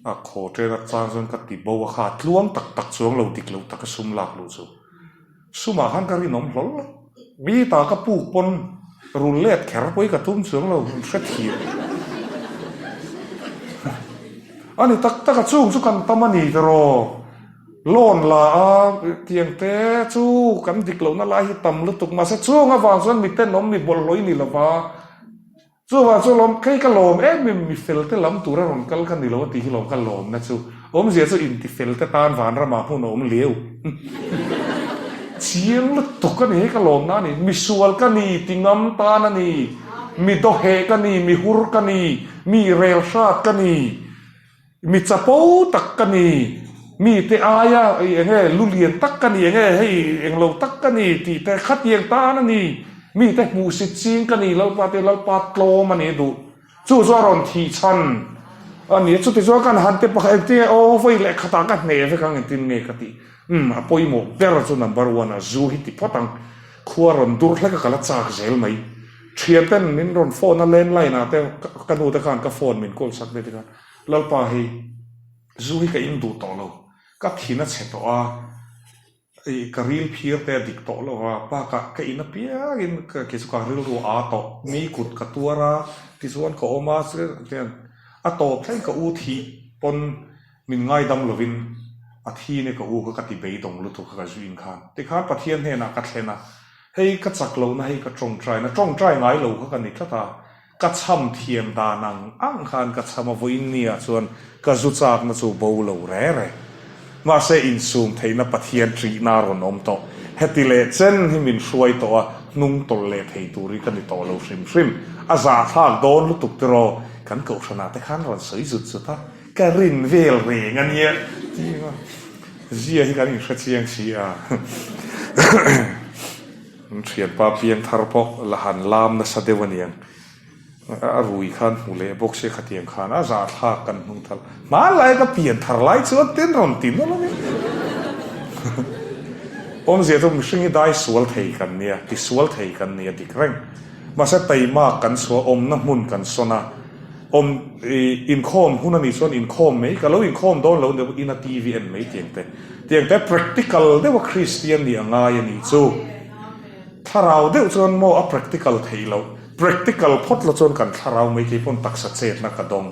A khaw ṭen a chang chuan ka ti bo a kha tluang tak tak chuang lo dik loh taka sum lak luh chu. Sumah khan ka rinawm hlawl lo. Mi ta ka puk pawn rul let kher pawh hi ka tum chuang lo, in hre thiam. A ni tak tak a chung chu kan tam a ni tiraw. Loan la a tiang te chu kan dik lohna lai hi tam lutuk mahse chung avang chuan mi tenawm mi bawlhhlawh i ni lova. Chuvang chu lawm, kei ka lawm em em mi fel te lam tura rawn kal ka ni lo a tih hi lawm ka lawmna chu. Awmzia chu inti fel te tan vanramah hmun a awm liau. Chiang lutuk a ni hei ka lawmna a ni. Misual ka ni, ti ngam tan a ni, mi dawheh ka ni, mi hur ka ni, mi rel hrat ka ni. Mi chapo tak ka ni, mite aia eng nge lu lian tak ka ni, eng nge hei englo tak ka ni tih te khatiang tan a ni, mite hmuhsit ching ka ni Lalpa te Lalpa tlawm a ni duh. Chu chu a rawn thih chhan a ni. Chuti chuan kan han te pakhat engtin nge aw vawi leh khatah ka hneh vek ang engtin nge ka tih. Umm a pawimawh ber chu number one a zu hi ti phawt ang. Khua rawn dur hlek a ka la chak zel mai. Thian ten min rawn phone a landline ah te ka nu te khan ka phone min call sak ve te khan Lalpa hei zu hi ka in duh tawh lo, ka thin a chhe tawh a, ih ka ril phir te a dik tawh lo a, bakah ka in apiangin ka kei chu ka rilru a tawh, mi kut ka tuar a tichuan ka awm a a tawp thleng ka u thih pawn min ngaidam lovin. A thi ni ka u kha ka ti beidawng lutuk kha ka zu in khan. Tikhan Pathian hnenah ka thlen a, hei ka chak lohna hei ka tawngtai na, tawngtai ngai lo kha ka ni tlat a, ka cham thiam dan ang ang khan ka cham a, vawiin ni ah chuan ka zu chakna chu bo lo re re. Mahse insum theihna Pathian ṭihna a rawn awm tawh. Heti leh chen hi min hruai tawh a, hnung tawlh leh thei tur hi ka ni tawh lo hrim hrim. A zahthlak dawn lutuk tiraw, kan kohhranah te khan rawn sawi zut zut a. Ka rin vel reng a nia tih a zia hi kan inhre chiang si a. An thianpa piang thar pawh la han lam nasa deuh a niang. A rui khan hmu leh bawk sia khatiang khan a zahthlak kan hnung thar. Hmanlai ka pian thar lai chuan ten rawn ti nawlh a nia. Awmzia chu mihring hi dai sual thei kan nia, ti sual thei kan nia dik reng. Mahse taimak kan chhuah awmna hmun kan sawn a. Awm i inkhawm hun a nih chuan inkhawm mai, ka lo inkhawm dawn lo deuh ina TV en mai tiang te. Tiang te practical deuh a Kristian nih a ngai a nih chu. Thlarau deuh chuan maw a practical theih loh. Practical phawt lo chuan kan thlarau mai kei pawn taksa chetna ka dawng.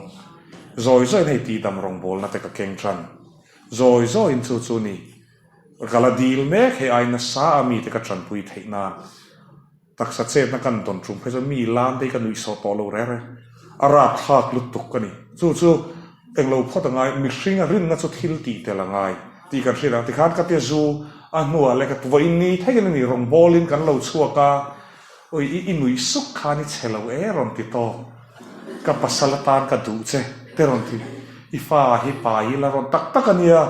Zawi zawiin hei tihdam rawngbawlna te ka keng tan. Zawi zawiin chu chu ni. Ka la dil mek hei ai nasa a mite ka tanpui theih nan. Taksa chetna kan dawn tum phei chuan mi lam te hi ka nuihsawh tawh lo reng reng. A rapthlak lutuk a ni. Chu chu englo phawt a ngai, mihring a rinna chu thil tih tel a ngai tih kan hriat ang. Tikhan ka tia zu a hnuah leh ka vawiin ni theihin a ni, rawngbawlin kan lo chhuak a, ui i i nuih suk khan i chhe lo e rawn ti tawk. Ka pasal atan ka duh che te rawn ti. I fa hi pai ila rawn tak tak a nia.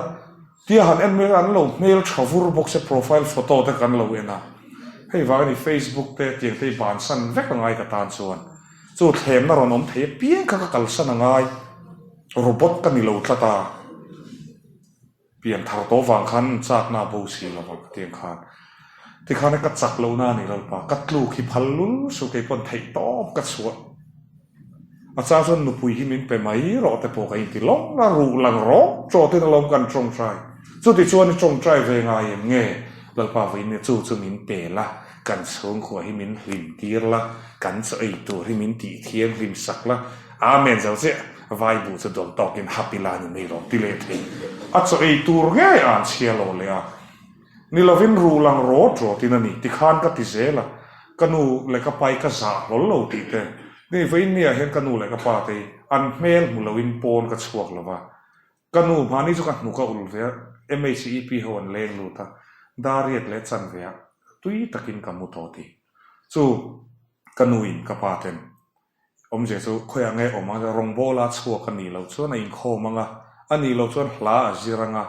Tia han en mai an lo hmel tha vur bawk se profile photo te kan lo en a, hei vang a ni Facebook te tiang te hi bansan vek a ngai ka tan chuan chu thlemna rawn awm thei apiang kha ka kalsan a ngai, robot ka ni lo tlat a, pian thar tawh vang khan chakna a bo si lo a tiang khan tikhan ka chak lohna a ni lalpa ka tluk hi phal lul suh keipawn theih tawp ka chhuah. A chang chuan nupui hi min pe mai rawh te pawh ka inti lawng a, ruh lang rawk chawtin alawm kan tawngtai. Chuti chuan i tawngtai ve ngai em nge? Lalpa vawiin chu chu min pe la, kan chhungkhua hi min hlim tir la, kan chaw ei tur hi min tih thianghlim sak la, Amen zo chiah, vai buh chu dawn tawkin hap ila ni mai rawh ti leh thei. A chaw ei tur ngei an chhia lo leh a. Ni lovin ruh lang rawt rawtin a ni, tikhan ka ti zel a, ka nu leh ka pa hi ka zah hlawl lo tih te, ni vawiin mi ah hian ka nu leh ka pa te hi an hmel hmu loin pawn ka chhuak lo va, ka nu hmani chu ka hnuk a ul ve a, MHEP ho an leng lut a, dariat leh chanve ah tui takin ka mu tawh tih chu ka nu in ka pa ten Awmzia chu khawiah nge awm ang, rawngbawla a chhuak a nih loh chuan a inkhawm ang a, a nih loh chuan hla a zir ang a,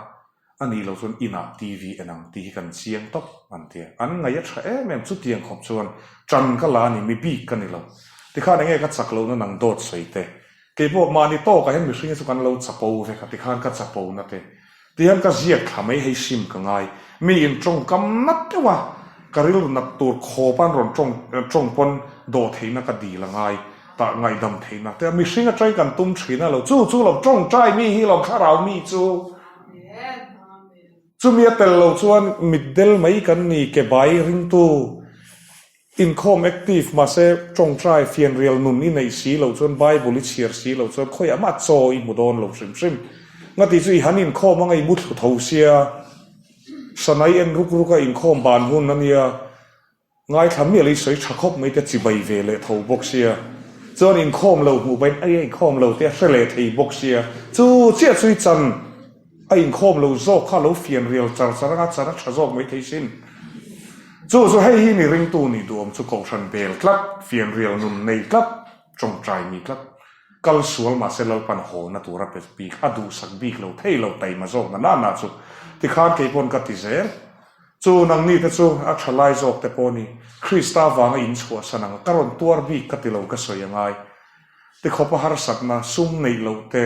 a nih loh chuan inah TV en ang tih hi kan chiang tawp an ti a. An ngaih a tha em em, chutiang khawp chuan ṭan ka la a ni, mi bik ka ni lo. Tikhan enge ka chak lohna nang dawt sawi te, keipawh mahni tawkah hian mihring hi chu kan lo chapo vek a, tikhan ka chapo na te Tihian ka ziak thla mai hei sim ka ngai. Mi in tawngkam nat deuh a, ka rilru nat tur khawp an rawn tawng tawng pawn dawh theihna ka dil a ngai, tah ngaihdam theihna te a mihring atangin kan tum thin a lo chu chu lo tawngtai mi hi lo thlarau mi chu chumi a tel lo chuan mitdel mai kan ni ke bai ringtu. Inkhawm active mahse tawngtai fianrial nun i neih si loh chuan Bible i chhiar si loh chuan khawiah mah chaw i hmu dawn lo hrim hrim. Ngati chu i han inkhawm anga i mu thlu tho sia, sanai en ruk ruk a inkhawm ban hun a nia, ngaithla miah lo i sawi tha khawp mai te chibai ve leh tho bawk sia, chuan inkhawm lo hmuh pahin ai a inkhawm lo te a hre leh thei bawk sia, chu chiah chu i chan. A inkhawm lo zawk kha lo fianrial char char anga char a tha zawk mai thei sin. Chu chu hei hi ni ringtu nih duhawm chu kohhran bel tlat, fianrial nun nei tlat, tawngtai mi tlat. Kal sual mahse Lalpan hawna tur a pe bik, a duhsak bik lo thei lo taima zawk na na na chu tikhan kei pawn ka ti zel. Chu nangni te chu a tha lai zawk te pawh ni, Krista vanga in chhuahsan ang ka rawn tuar bik ka ti lo ka sawi angai. Ti khawpa harsatna, sum neih loh te,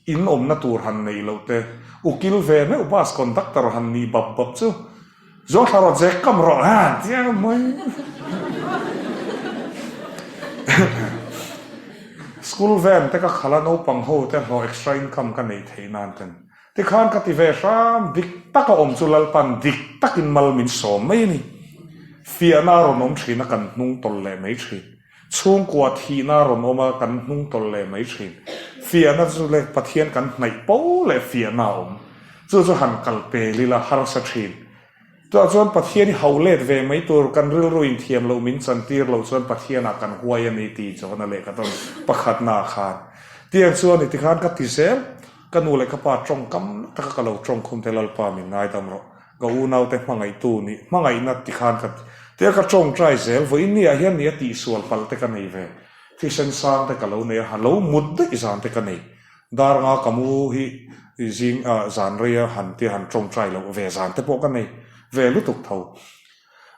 in awmna tur han neih loh te, ukil ve meuh bus conductor han nih bap bap chu Zawng thla rawh zek kam rawh ha tia mai. School van te ka khalh a naupang ho te hlawh extra income ka neih theih nan ten tikhan ka ti ve hram dik taka awm chu Lalpan dik takin mal min sawm mai a ni. Fiahna a rawn awm thin a kan hnung tawlh leh mai thin. Chhungkua thihna a rawn awm a, kan hnung tawlh leh mai thin. Fiahna chu le Pathian kan hnaih po leh fiahna a awm. Chu chu han kal pel ila harsa thin. Chutah chuan Pathian i hauh let ve mai tur kan rilru in thiam loh min chan tir loh chuan Pathianah kan huai a ni tih Johana lehkha tawn pakhatnaah khan tiang chuan i tikhan ka ti zel. Ka nu leh ka pa tawngkam na taka ka lo tawng khum te Lalpa min ngaidam rawh. Ka unaute hmangaihtu nih hmangaihna tikhan ka tia ka tawngtai zel vawiin ni ah hian ni a tihsual palh te ka nei ve. Thisen sang te ka lo nei a, ha lo mut daih zan te ka nei. Dar nga ka mu hi zing ah zan rei a han tia han tawngtai loh ve zan te pawh ka nei ve lutuk tho.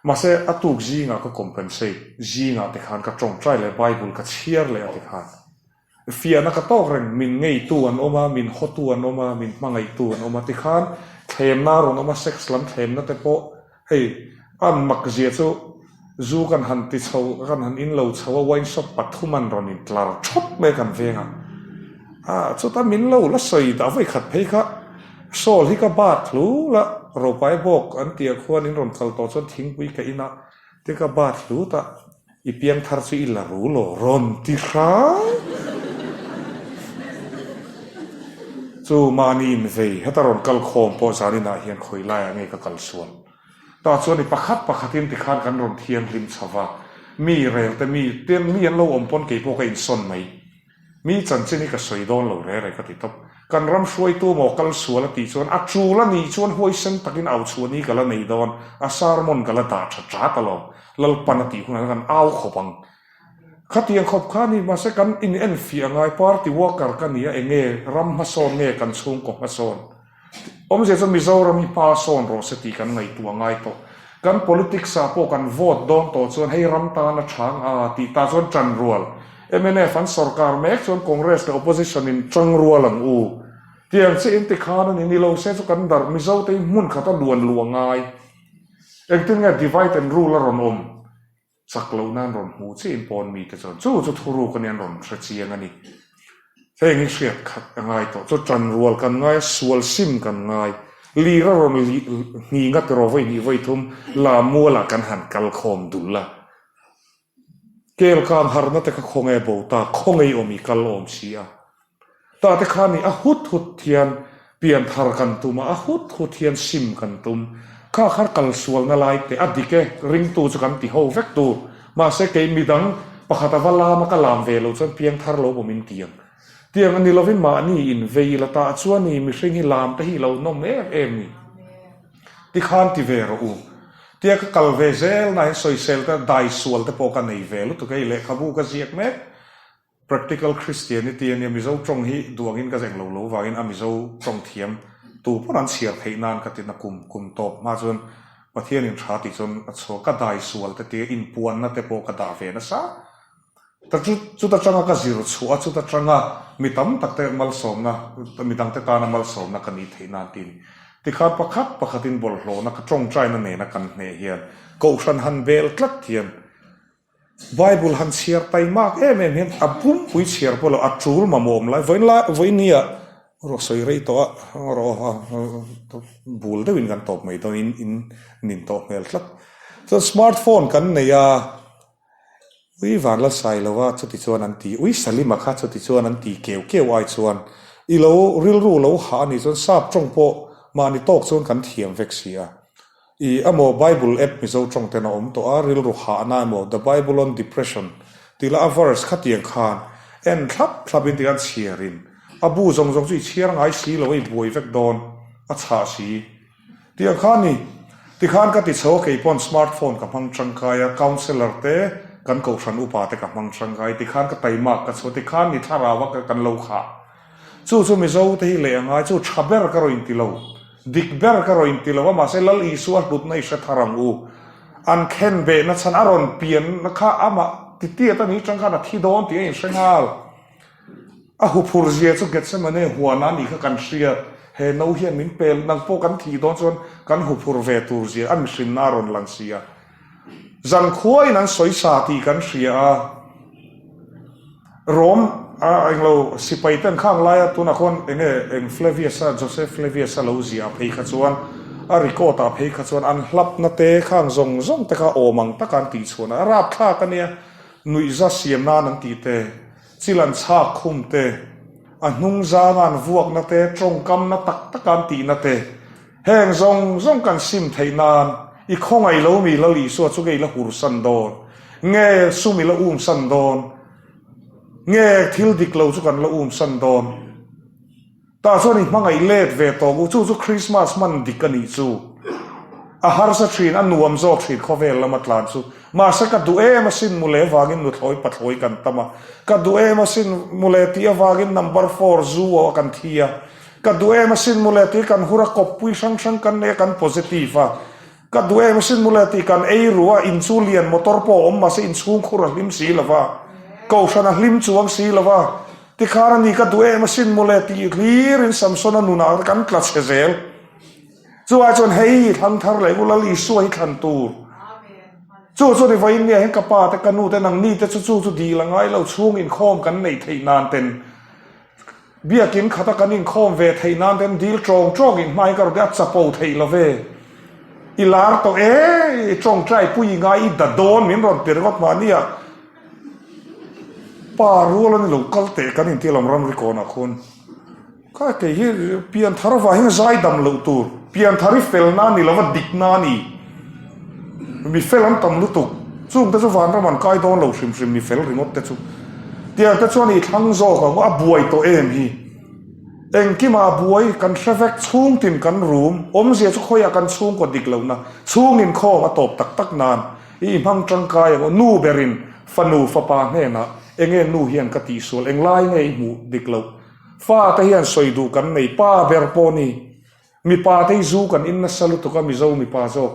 Mahse a tuk zingah ka compensate zingah te khan ka tawngtai leh Bible ka chhiar leh a tikhan. Fiahna ka tawk reng, min ngeitu an awm a, min hawtu an awm a, min hmangaihtu an awm a tikhan thlemna a rawn awm a, sex lam thlemna te pawh hei an mak zia chu zu kan han ti chho, kan han in lo chho a, wine shop pathum an rawn in tlar thawt mai a kan veng a, ah chuta min lo la sawi dah vawi khat phei kha shawl hi ka bat hlut a, ropai bawk an tih ah khuan in rawn kal tawh chuan thingpui ka in a, te ka bat hlut a. I piangthar chu i la ru lo rawn ti hrang. Chu mahni invei heta rawn kal khawm pawh zaninah hian khawi laiah nge ka kal sual. Tah chuan i pakhat pakhatin tikhan kan rawn thianghlim chho va, mi rel te mi ten mi an lo awm pawn kei pawh ka insawn mai. Mi chanchin hi ka sawi dawn lo re re ka ti tawp. Kan ram hruaitu maw kal sual a tih chuan a tul a nih chuan huaisen takin au chhuah ni ka la nei dawn, a sermon ka la dah tha chat alawm, Lalpan a tih hunah kan au khawp ang. Khatiang khawp kha a ni, mahse kan in enfiah ngai party worker ka ni a enge ram hmasawn nge kan chhungkaw hmasawn. Awmzia chu Mizoram hi hma sawn rawh se tih kan ngaihtuah ngai tawh. Kan politics ah pawh kan vote dawn tawh chuan hei ram tan a chang a tih ta chuan tan rual. Mnf an sorkar mek chuan Congress leh opposition in tang rual ang u. Tiang chiah in ti khan a ni. Ni lo se chu kan darh Mizo te hi hmun khat a luan luh a ngai. Engtin nge divide and rule a rawn awm? Chak loh nan rawn hmuh chiah in pawn mite chuan chu chu thuruk a nia an rawn hre chiang a ni. Heng hi hriat khat a ngai tawh chu tan rual kan ngai a, sual sim kan ngai. Lir a rawn hning a tiraw vawi hnih vawi thum la mualah kan han kal khawm dul a. Kel kang harna te kha khawnge bo ta, khawnge i awm i kal awm si a. Tah te khan i a hut hut hian pian thar kan tum a, a hut hut hian sim kan tum. Kha khar kal sualna lai te a dik e, ringtu chu kan ti ho vek tur. Mahse kei midang pakhat a va lam a ka lam ve lo chuan piang thar lo pawh min ti ang. Tiang a ni lovin mahni in vei la tah chuan i mihring hi lam te hi lo nawm em em ni. Tikhan ti ve rawh u. Tia ka kal ve zel na hian sawisel te dai sual te pawh ka nei ve lutuk hei lehkhabu ka ziak mek. Practical Christianity a nia, Mizo tawng hi duangin ka zeng lo lo vangin a Mizo tawng thiam tu pawn an chhiar theih nan ka ti na kum kum tawp hma chuan Pathianin tha tih chuan a chhuak ka dai sual te tia inpuanna te pawh ka dah ve nasa ta chu chuta tanga ka zir chhuah a chuta tanga mi tam tak te malsawmna mi dang te tana malsawmna ka nih theih nan tin tikhan pakhat pakhatin bawlhhlawhna ka tawngtaina nena kan hneh hian kohhran han bel tlat hian Bible han chhiar taimak em em hian a pumpui chhiar pawh lo a tul mamawh awm lai vawiin lai vawiin nia rawh sawi rei tawh a rawh bul deuhin kan tawp mai dawn in in nin tawh hmel tlat chuan smart phone kan nei a ui van la sai lo a chuti chuan an ti ui Salima kha chuti chuan an ti keu keu ai chuan i lo rilru lo hah a nih chuan sap tawng pawh mahni tawk chuan kan thiam vek si a. I emaw Bible app Mizo tawng ten a awm tawh a, rilru hahna emaw The Bible on Depression tih lah a verse khatiang khan en thlap thlap in tikhan chhiar in a bu zawng zawng chu i chhiar ngai si lo a i buai vek dawn a chhah si tiang khan ni tikhan ka ti chho a kei pawn smart phone ka hmang tangkai a counsellor te kan kohhran upa te ka hmang tangkai tikhan ka taimak ka chho tikhan ni thlarau a kan lo khah Chu chu Mizo te hi leh a ngai chu tha ber ka rawn inti lo, dik ber ka rawn inti lo a, mahse Lal Isua hlutna i hre thar ang u. An khen behna chhan a rawn pian kha amah titiat a nih tang khan a thi dawn tih a inhre nghal. A huphur zia chu Gethsemane huan a nih kha kan hriat, he no hian min pel, nang pawh kan thih dawn chuan kan huphur ve tur zia a mihrinna a rawn lang si a. Zankhuain an sawi sa tih kan hria a, Rom a englo sipai ten khang laia tunah khuan eng nge eng Flavius-a Joseph Flavius-a lo ziah phei kha chuan a record ah phei kha chuan an hlapna te khang zawng zawng te kha awm ang taka an tihchhuahna a rapthlak a nia, nuihza siam nan an tih te, chil an chhak khum te. A hnung zanga an vuakna te, tawngkamna tak taka an tihna te, heng zawng zawng kan sim theih nan i khawngaih lo mi Lal Isua chu nge i la hursan dawn? Nge sum i la umsan dawn? Nge thil dik lo chu kan la umsan dawn? Tah chuan i hmangaih let ve tawh u, chu chu Christmas hman dik a nih chu. A harsa thin, a nuam zawk thin khawvel lama tlan chu. Mahse ka duh em asin mule vangin nuthlawi pathlawi kan tam a, ka duh em asin mule tih avangin number four zu a kan thi a, ka duh em asin mule tih kan hur a kawppui hrang hrang kan nei a kan positive a, Ka duh em asin mawle tih kan ei ru a, in chu lian motor pawh a awm mahse in chhungkhur a hlim si lo va, kohhran a hlim chuang si lo va, tikhan a ni ka duh em asin mawle tih hlirin Samsona nunah kan tla chhe zel. Chuvai chuan hei thlang thar leh Lal Isua hi thlan tur. Chu chu ni vawiin nia hian ka pa te ka nu te nangni te chu chu chu dil a ngai lo chhung inkhawm kan neih theih nan ten Biakin khata kan inkhawm ve theih nan ten dil tawng tawng in hmai ka rawt e a chapo theih lo ve. I lar tawh e, i tawngtai pui i ngai i da dawn min rawn ti ringawt mahnia pa rual a ni lo kal teh kan inti alawm ramri kawnah khuan. Kha kei hi pianthar vang hian zai dam loh tur, pianthar hi felna a ni lova dikna a ni. Mi fel an tam lutuk, chung te chu vanram an kai dawn lo hrim hrim mi fel ringawt te chu. Tiang te chuan i thlang zawk ang a buai tawh em hi. Engkimah a buai kan hre vek chhungtin kan rum, awmzia chu khawiah kan chhungkaw dik lohna, chhung inkhawm a tawp tak tak nan i hmang tangkai ang aw, nu berin fanu fapa hnenah enge nu hian ka tihsual, englai nge i hmuh dik loh, fa te hian sawi duh kan nei, pa ber pawh ni. Mipa te hi zu kan in nasa lutuk a, Mizo mipa zawk.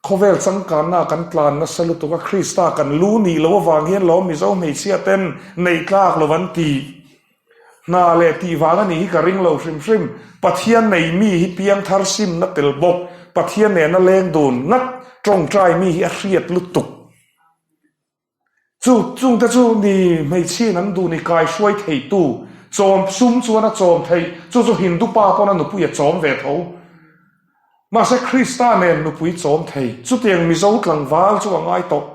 Khawvel changkanna kan tlan nasa lutuk a, Krista kan lu nih loh avang hian lawm Mizo hmeichhia ten neih tlak lo an ti. Hna leh tih vang a nih hi ka ring lo hrim hrim. Pathian nei mi hi piangthar simna tel bawk, Pathian nena leng dun ngat tawngtai mi hi a hriat lutuk. Chu chungte chu ni hmeichhiin an duh ni kai hruai theitu chawm sum chuan a chawm theih, chu chu Hindu pa pawn a nupui a chawm ve tho. Mahse Krista nen nupui chawm thei, chutiang Mizo tlangval chu a ngai tawh.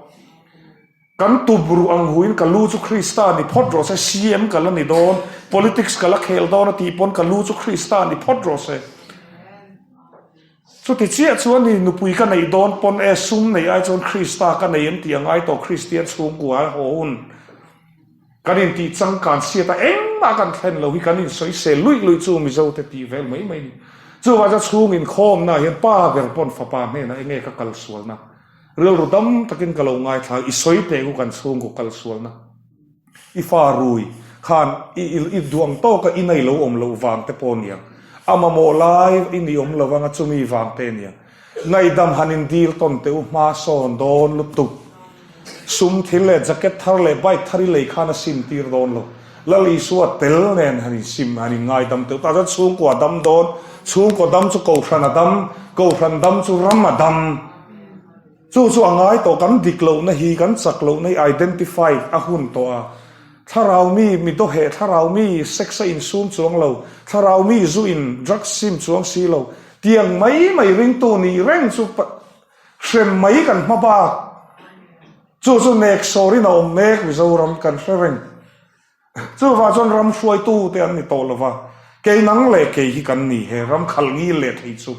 Kan tup ruh ang huin ka lu chu Krista ni phawt rawh se, CM ka la ni dawn, politics ka la khel dawn a tih pawn ka lu chu Krista ni phawt rawh se. Chuti chiah chuan i nupui ka neih dawn pawn e, sum neih ai chuan Krista ka nei em tih a ngai tawh Kristian chhungkua a haw hun. Kan intih changkan chhiat a engmah kan thlen lo hi kan insawisel luih luih chu Mizo te tih vel mai mai ni. Chuvang chuan chhung inkhawmna ah hian pa ber pawn fapa hnenah enge ka kal sualna rilru dam takin ka lo ngaithla i sawi teh ku kan chhungkaw kal sualna. I fa rui khan i i duang tawka i nei lo awm loh vang te pawh aniang. A mamawh lai i ni awm lo anga chumi vang te aniang. Ngaihdam han in dil tawn teh u hma sawn dawn lutuk. Sum thil leh jacket thar leh bike thar i lei khan a sim tir dawn lo. Lal Isua tel nen han in sim han in ngaidam teh u. Tah chuan chhungkua a dam dawn. Chhungkaw dam chu Kohhran a dam, Kohhran dam chu ram a dam. Chu chu a ngai tawh, kan dik lohna hi, kan chak lohna hi identify a hun tawh a. Thlarau mi, mi dawheh, thlarau mi sex a insum chuang lo, thlarau mi zu in drugs sim chuang si lo, tiang mai mai ringtu nih reng chu hrem mai kan hma bak. Chu chu nek sawrin a awm mek Mizoram kan hre reng. Chuvah chuan ram hruaitu te an ni tawh lova, kei nang leh kei hi kan ni, he ram khalh ngil leh thei chu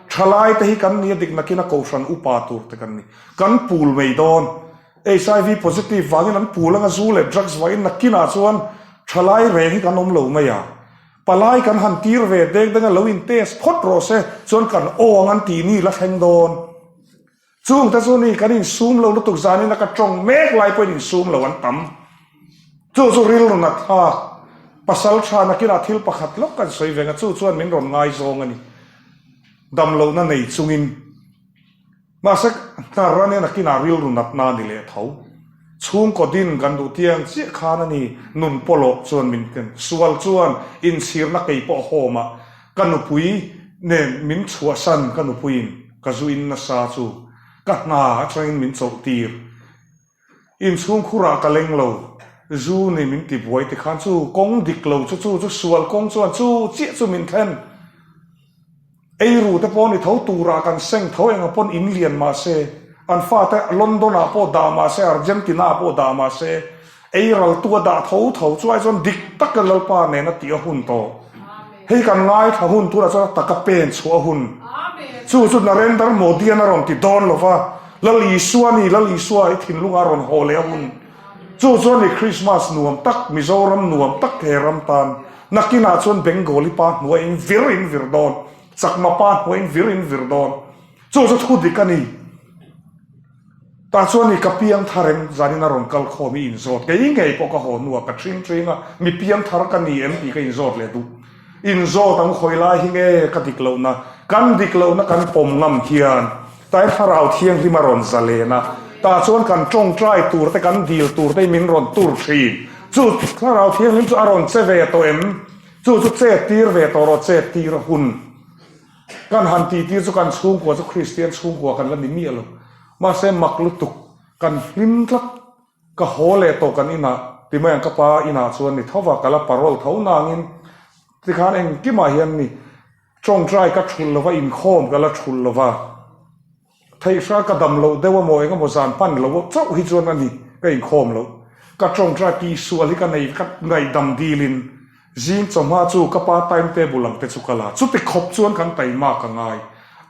thalai te hi kan ni a dik nakin a kohhran upa tur te kan ni. Kan pul mai dawn. HIV positive vangin an pul anga zu leh drugs vangin nakinah chuan thalai reng hi kan awm lo mai a. Palai kan han tir ve dek deng a lo in test phawt rawh se chuan kan aw ang an tih ni la thleng dawn. Chungte chu ni kan insum lo lutuk zanin a ka tawng mek lai pawhin insum lo an tam. Chu chu rilru nat thlak pasal tha nakinah thil pakhat lawk kan sawi veng a, chu chuan min rawn ngaizawng a ni. Damlohna nei chungin. Mahse hnar a nia nakinah rilru natna a ni leh tho. Chhungkaw din kan duh tiang chiah khan a ni nun pawlawh chuan min ken. Sual chuan inchhirna kei pawh home ah Ka nupui nen min chhuahsan ka nupuiin ka zu in nasa chu ka hna atangin min chawlh tir. Inchhung khurah ka leng lo, zu ni min ti buai ti khan chu kawng dik lo chu chu chu sual kawng chuan chu chiah chu min thlen. Eiru te pawh ni tho turah kan seng tho enga pawn in lian mahse an fate London ah pawh dah mahse Argentina ah pawh dah mahse. Ei raltu a dah tho tho chu ai chuan dik taka Lalpa nena tih a hun tawh. Hei kan ngaithla hun tunah chuan a taka pen chhuah a hun. Chu chu Narendra Modi-an a rawn ti dawn lo va, Lal Isua ni, Lal Isua i thinlungah a rawn haw leh a hun. Chu chuan ni Krismas nuam tak, Mizoram nuam tak he ram tan. Nakinah chuan Bengali pa hnuai in vir in vir dawn, Chakma pa hnuai in vir in vir dawn. Chu chu thu dik a ni. Tah chuan i ka piang thar em? Zanin a rawn kal khawm i inzawt. Kei ngei pawh ka haw hnuah ka ṭhing ṭhing a, mi piang thar ka ni em tih ka inzawt leh duh. Inzawt ang khawi lai hi nge ka dik lohna? Kan dik lohna kan pawm ngam hian tai Thlarau Thianghlim a rawn zalen a, tah chuan kan ṭawngṭai tur te kan dil tur te hi min rawn tur ṭhin. Chu Thlarau Thianghlim chu a rawn che ve tawh em? Chu chu chet tir ve tawh rawh, chet tir a hun. Kan han tih tir chu kan chhungkua chu Kristian chhungkua kan la ni miah lo. Mahse mak lutuk, kan hlim tlat. Ka haw leh tawh kan inah, ti mai ang ka pa inah chuan ni tho va, ka la parole tho nangin tikhan engkimah hian ni tawngtai ka thulh lo va, inkhawm ka la thulh lo va. Theihra ka dam loh deuh amaw eng emaw zan hman loh chauh hi chuan a ni ka inkhawm loh. Ka tawngtai tihsual hi ka nei ka ngaihdam dilin zing chawhma chu ka pa time table ang te chu ka la. Chuti khawp chuan kan taima ka ngai.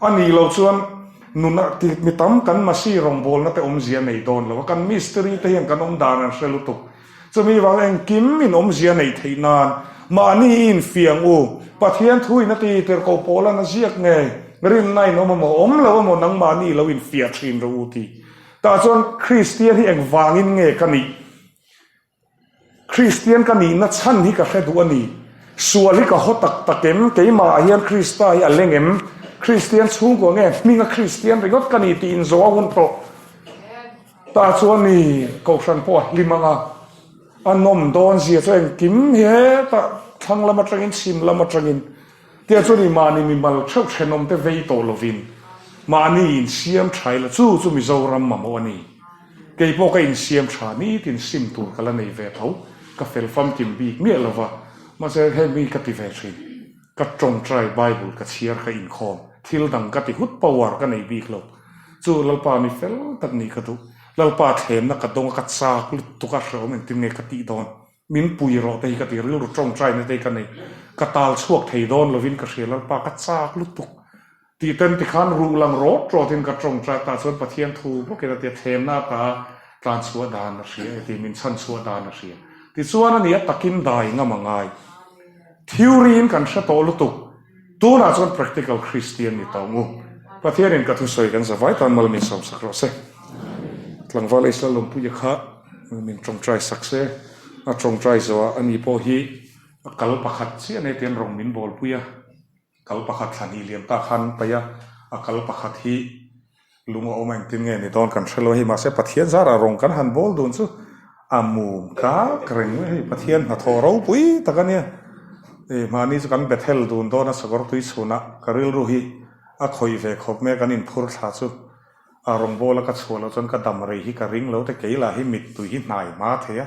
A nih loh chuan nuna ti mi tam kan masi rawngbawlna te awmzia nei dawn lo a, kan mistiri te hian kan awm dan an hre lutuk. Chumi vang engkim in awmzia neih theih nan mahni i infiang u. Pathian thu in a ti tirhkoh Paula'n a ziak nge, rinna in awm amaw, awm lo amaw nangmahni lo infiah thin rawh u ti. Tah chuan Kristian hi engvangin nge ka nih? Kristian ka nihna chhan hi ka hre duh a ni. Sual hi ka haw tak tak em? Keimahah hian Krista hi a leng em? Kristian chhungkua nge hminga Kristian ringawt ka ni tih inzawh a hun tawh. Tah chuan i kohhran pawh a hlim ang a, a nawm dawn zia chu engkim hi hetah thlang lam atangin chhim lam atangin tia chuan i mahni mimal theuh thenawm te vei tawh lovin mahni insiam tha ila chu chu Mizoram mamawh a ni. Kei pawh ka insiam tha nitin sim tur ka la nei ve tho, ka fel famkim bik miah lova, mahse hemi ka ti ve thin. Ka tawngtai Bible ka chhiar ka inkhawm, thil dang ka ti hut power ka nei bik lo. Chu Lalpa mi fel tak nih ka duh. Lalpa thlemna ka dawng a ka chak lutuk a hrehawm engtin nge ka tih dawn. Min pui rawh te hi ka ti rilru tawngtaina te hi ka nei. Ka tal chhuak thei dawn lovin ka hria Lalpa ka chak lutuk. Tih ten tikhan ruh lang rawt rawtin ka tawngtai tah chuan Pathian thu bawkin a ti a, thlemna ata tlan chhuah dan a hria e ti, min chhan chhuah dan a hria. Tichuan a ni a takin dai ngam a ngai. Theory in kan hre tawh lutuk. Tunah chuan practical Christian ni tawh ngu. Pathianin ka thusawi kan zavai tan mal min sawmsak rawh se. Tlangval Israel Lawmpuia kha min tawngtai sak se. A tawngtai zawhah ani pawh hi a kal pakhat chiah nei tian rawng min bawlpui a. Kal pakhat thla hnih liam ta khan paih a, a kal pakhat hi lung a awm a engtin nge ni dawn kan hre lo a hei mahse Pathian zarah rawng kan han bawl dun chu a mum kak reng mai a hei Pathian hnathawh ropui tak a nia hei mahni chu kan Bethel dun dawn a sakawr tui chhunah ka rilru hi a khawih ve khawp mai a kan inphur thla chu. A rawngbawla ka chhuah loh chuan ka dam rei hi ka ring lo te kei lah hi mittui hi hnai hma thei a,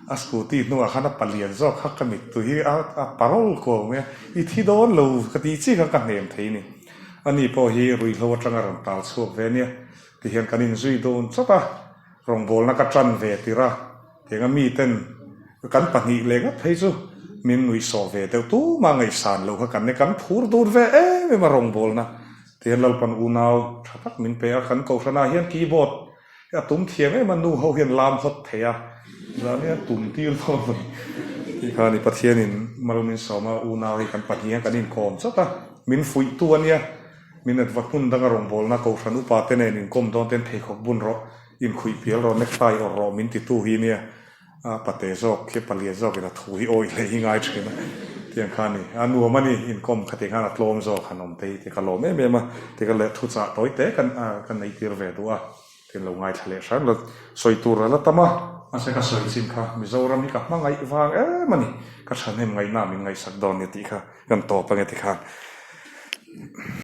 a scooty hnuah khan a palian zawk kha ka mittui hi a a parol kuau mai a, i thi dawn lo ka tih chi kha ka hnem thei ni. Ani pawh hi ruihhlo atanga rawn tal chhuak ve ania tihian kan inzui dawn chawt a, rawngbawlna ka tan ve tirh a, Tianga miten kan pahnih leh ngat phei chu min nuihsawh ve deuh tumah ngaihsan loh kha kan ni, kan phur dun ve em em a rawngbawlna tihian Lalpan unau tha tak min pe a, kan kohhranah hian keyboard hi a tum thiam em a, nu ho hian lam hawt thei a, zan hian tum tir dawn mai tih kha a ni, Pathianin mal min sawm a, unau hi kan pahnih hian kan inkawm chawt a, min fuihtu a nia, min adva hmun danga rawngbawlna kohhran upa te nen inkawm dawn ten pheikhawk bun rawh. Inkhuih pial rawh, necktie awrh rawh min titu hi nia, a pate zawk khi palian zawkin a thu hi awih leh hi ngai thin a, tiang kha a ni. A nuam a ni, inkawm kha tiang khan a tlawm zawk han awm te hi tih ka lawm em em a, ti ka leh thuchah tawi te kan ka neih tir ve duh a, tin lo ngaithla leh hram lo, sawi tur a la tam a, mahse ka sawi chin kha Mizoram hi ka hmangaih vang em a ni, ka thahnem ngaihna min ngaihsak dawn nia tih kha kan tawp ange tikhan.